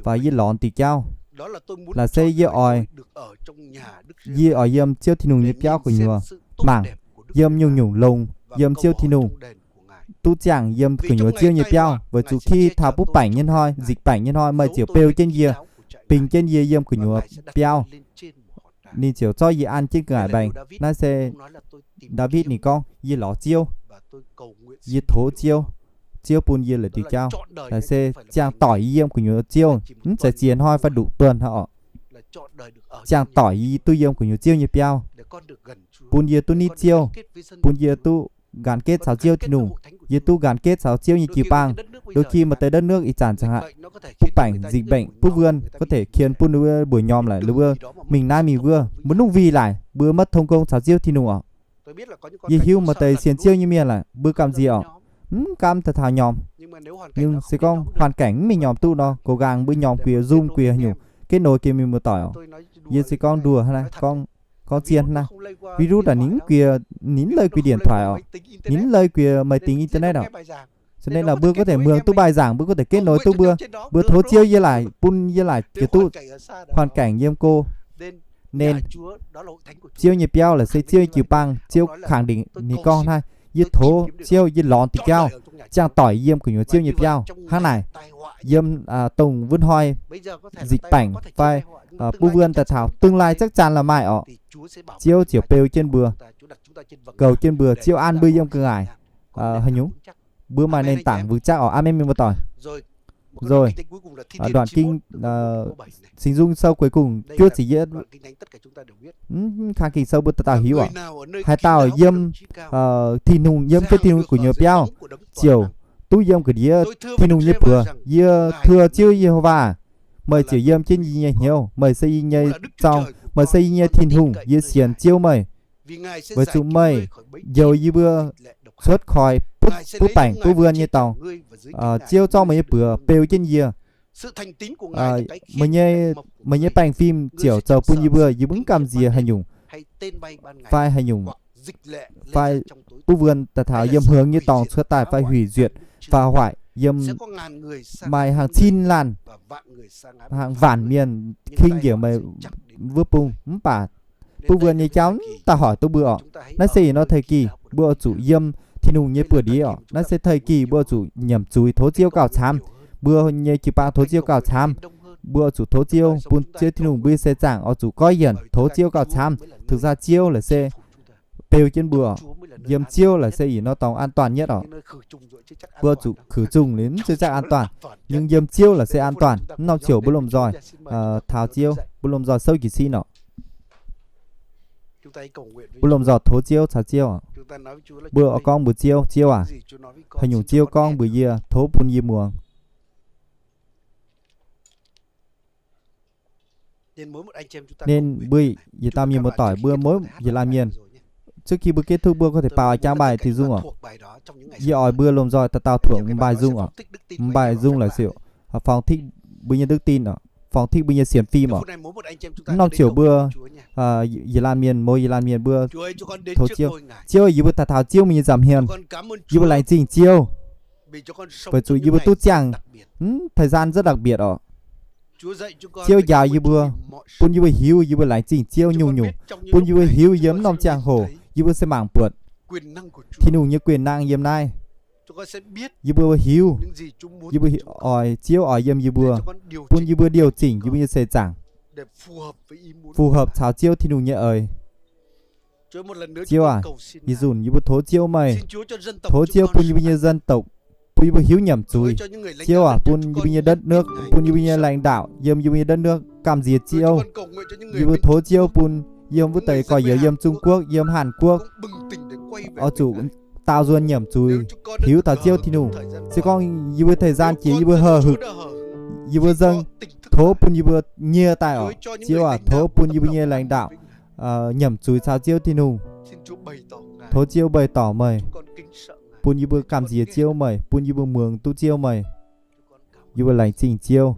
fai yie lorz diuh jauv, laaix se yie oix, yie oix yiem Ziouv Tin-Hungh nyei biauv gu'nyuoz, mangc yiem nyungc-nyungc longx yiem Ziouv Tin-Hungh, duqv ziangh yiem gu'nyuoz Ziouv nyei biauv, weic zuqc khi taux butv baengc nyei hnoi, dịch bệnh nyei hnoi, meih ziouc beu jienv yie, bingx jienv yie yiem gu'nyuoz biauv. Ninh ziouc zorqv yie an jienv ga'naaiv mbaengx. Naaiv se Ndaawitv ninh gorngv, yie lorz Ziouv, yie tov Ziouv, Ziouv bun yie la'diuh jauv, laaix se ziangh doic yie yiem gu'nyuoz Ziouv, mv zeiz ziex hnoi fai nduqc buonc hnangv orqc. Ziangh doic yie duqv yiem gu'nyuoz Ziouv nyei biauv, bun yie duqv nitv Ziouv, bun yie duqv gắn kết caux Ziouv Tin-Hungh, yie duqv gắn kết caux Ziouv nyei jiu-baang. Đôi khi maaih deix đất nước ih zanc zangh haic, butv baengc, dịch bệnh, butv wuonh có thể qiemx bun ninh mbuo mbuoqc nyormh laic, ninh mbuo mingh naaiv mingh wuov, mbuo nungv wih laic, mbuo maiv thông công caux Ziouv Tin-Hungh orqc. Yie hiuv maaih deix sienx Ziouv nyei mienh laic, mbuo gamh nziex orqc, mv gaamv daaih taux nyormh. Nhưng se gorngv hoàn cảnh mv mingh nyormh duqv nor, cố gắng mbuo nyormh guiex, Zoom guiex haaix nyungc, kết nối guiex mienh muoz-doic orqc. Yie se gorngv nduoh hnangv naaiv, gorngv, gorngv zien hnangv naaiv. Virus aac, ninh mv guiex, ninh mv leih guiex điện thoại orqc, ninh mv leih guiex máy tính internet orqc. Cho nên là mbuo có thể mường duqv bài giảng, mbuo có thể kết nối duqv mbuo, mbuo tov Ziouv yie laaic, bun yie laaic jiex duqv hoàn cảnh yiem go. Nên Ziouv nyei biauv laaix se Ziouv nyei jiu-baang, Ziouv khẳng định ninh gorngv naaiv, yie tov Ziouv, yie lorz diuh jauv, ziangh doic yiem gu'nyuoz Ziouv nyei biauv. Hnangv naaic, yiem dongh wuov hnoi dịch bệnh fai butv wuonh daaih taux, tương lai chắc chắn là maaih orqc, Ziouv ziouc beu jienv mbuo, goux jienv mbuo, Ziouv an mbuo yiem ga'naaiv. Haaix nyungc? Mbuo maaih nền tảng vững chắc orqc. Aamen, mienh muoz-doic. Rồi, đoạn kinh, Singx Nzung Sou cuối cùng, juov ziepc yietv. Kang Ging Sou mbuo dauh dauh hiuv orqc. Haaix dauh yiem Tin-Hungh, yiem Ziouv Tin-Hungh gu'nyuoz biauv, ziouc duqv yiem ga'ndiev Tin-Hungh nyei buoz. Yie, Ziouv Ziouv Ye-ho-waa, meih ziouc yiem jienv yie nyei hnyouv. Meih se yie nyei zorng, meih se yie nyei Tin-Hungh. Yie sienx Ziouv meih, weic zuqc meih njoux yie mbuo cuotv khỏi butv baengc butv wuonh nyei dorngx. Ziouv zorqv meih nyei buoz beu jienv yie. Meih nyei, meih nyei baengh fim ziouc zoux bun yie mbuo, yie mbuo mv gamh nziex haaix nyungc, fai haaix nyungc, fai butv wuonh daaih taux yiem hmuangx nyei dorngx cuotv daaih, fai hủy diệt, phá hoại, yiem maaih hàng cin laanh, hàng vạn mienh king njiec meih wuov bung, mv baac butv wuonh nyei jauv mv daaih hoic duqv mbuo orqc. Naaiv se ih hnoi thời kỳ mbuo oix zuqc yiem Tin-Hungh nyei buoz-ndiev orqc. Naaiv se thời kỳ mbuo oix zuqc nyiemc zuiz tov Ziouv gauh camv. Mbuo nyei jiu-baang tov Ziouv gauh camv. Mbuo oix zuqc tov Ziouv, bun Ziouv Tin-Hungh, mbuo nyei seix zaangc oix zuqc goiv yienc tov Ziouv gauh camv. Thực ra Ziouv laaix se beu jienv mbuo orqc. Yiem Ziouv laaix se ih hnoi dorngx an toàn nhất orqc. Mbuo zuqc khử trùng liuz mv zeiz an toàn, nhưng yiem Ziouv laaix se an toàn. Mv norm ziouc mbuo lomh nzoih taux Ziouv, mbuo lomh nzoih souv jiez sin orqc. Mbuo lomh nzoih tov Ziouv caux Ziouv orqc. Mbuo oix gorngv mbuox Ziouv, Ziouv aac, haaix nyungc Ziouv gorngv mbuox yie, tov bun yie muangx. Nên mbuo yietc dauh mienh muoz-doic, mbuo mỗi yietc laanh mienh, trước khi mbuo kết thúc mbuo có thể bảo giảng bài thì dùm orqc. Yie oix mbuo lomh nzoih dauh dauh thuoqc bài dùm orqc. Bài dùm là sự phong thích mbuo nyei đức tin orqc, phong thích mbuo nyei sienx fim orqc. Mv norm ziouc mbuo yietc laanh mienh, mỗi yietc laanh mienh mbuo tov Ziouv, Ziouv, yie mbuo daaih taux Ziouv meih nyei nza'hmien, yie mbuo laengz zingh Ziouv, weic zuqc yie mbuo duqv ziangh thời gian rất đặc biệt orqc. Ziouv njaaux yie mbuo, bun yie mbuo hiuv yie mbuo laengz zingh Ziouv nyungc-nyungc, bun yie mbuo hiuv yiem mv norm ziangh hoc yie mbuo se mangc buatc Tin-Hungh nyei quyền năng yiem naaiv. Yie mbuo hiuv, yie mbuo oix Ziouv oix yiem yie mbuo, bun yie mbuo điều chỉnh yie mbuo nyei seix zaangc phù hợp caux Ziouv Tin-Hungh nyei eix. Ziouv aac, ih nzunc yie mbuo tov Ziouv meih, tov Ziouv bun yie mbuo nyei dân tộc bun yie mbuo hiuv nyiemc zuiz. Ziouv aac, bun yie mbuo nyei đất nước, bun yie mbuo nyei lãnh đạo yiem yie mbuo nyei đất nước gamh nziex Ziouv. Yie mbuo tov Ziouv bun yiem wuov deix gorx-youz yiem Trung Quốc, yiem Hàn Quốc, oix zuqc daaux nzuonx nyiemc zuiz, hiuv taux Ziouv Tin-Hungh. Se gorngv yie mbuo thời gian jiex yie mbuo hờ hửk, yie mbuo nzengc, tov bun yie mbuo nyie daaih oc. Ziouv aac, tov bun yie mbuo nyei lãnh đạo nyiemc zuiz caux Ziouv Tin-Hungh. Tov Ziouv bày tỏ meih, bun yie mbuo gamh nziex Ziouv meih, bun yie mbuo muangx duqv Ziouv meih. Yie mbuo laengz zingh Ziouv.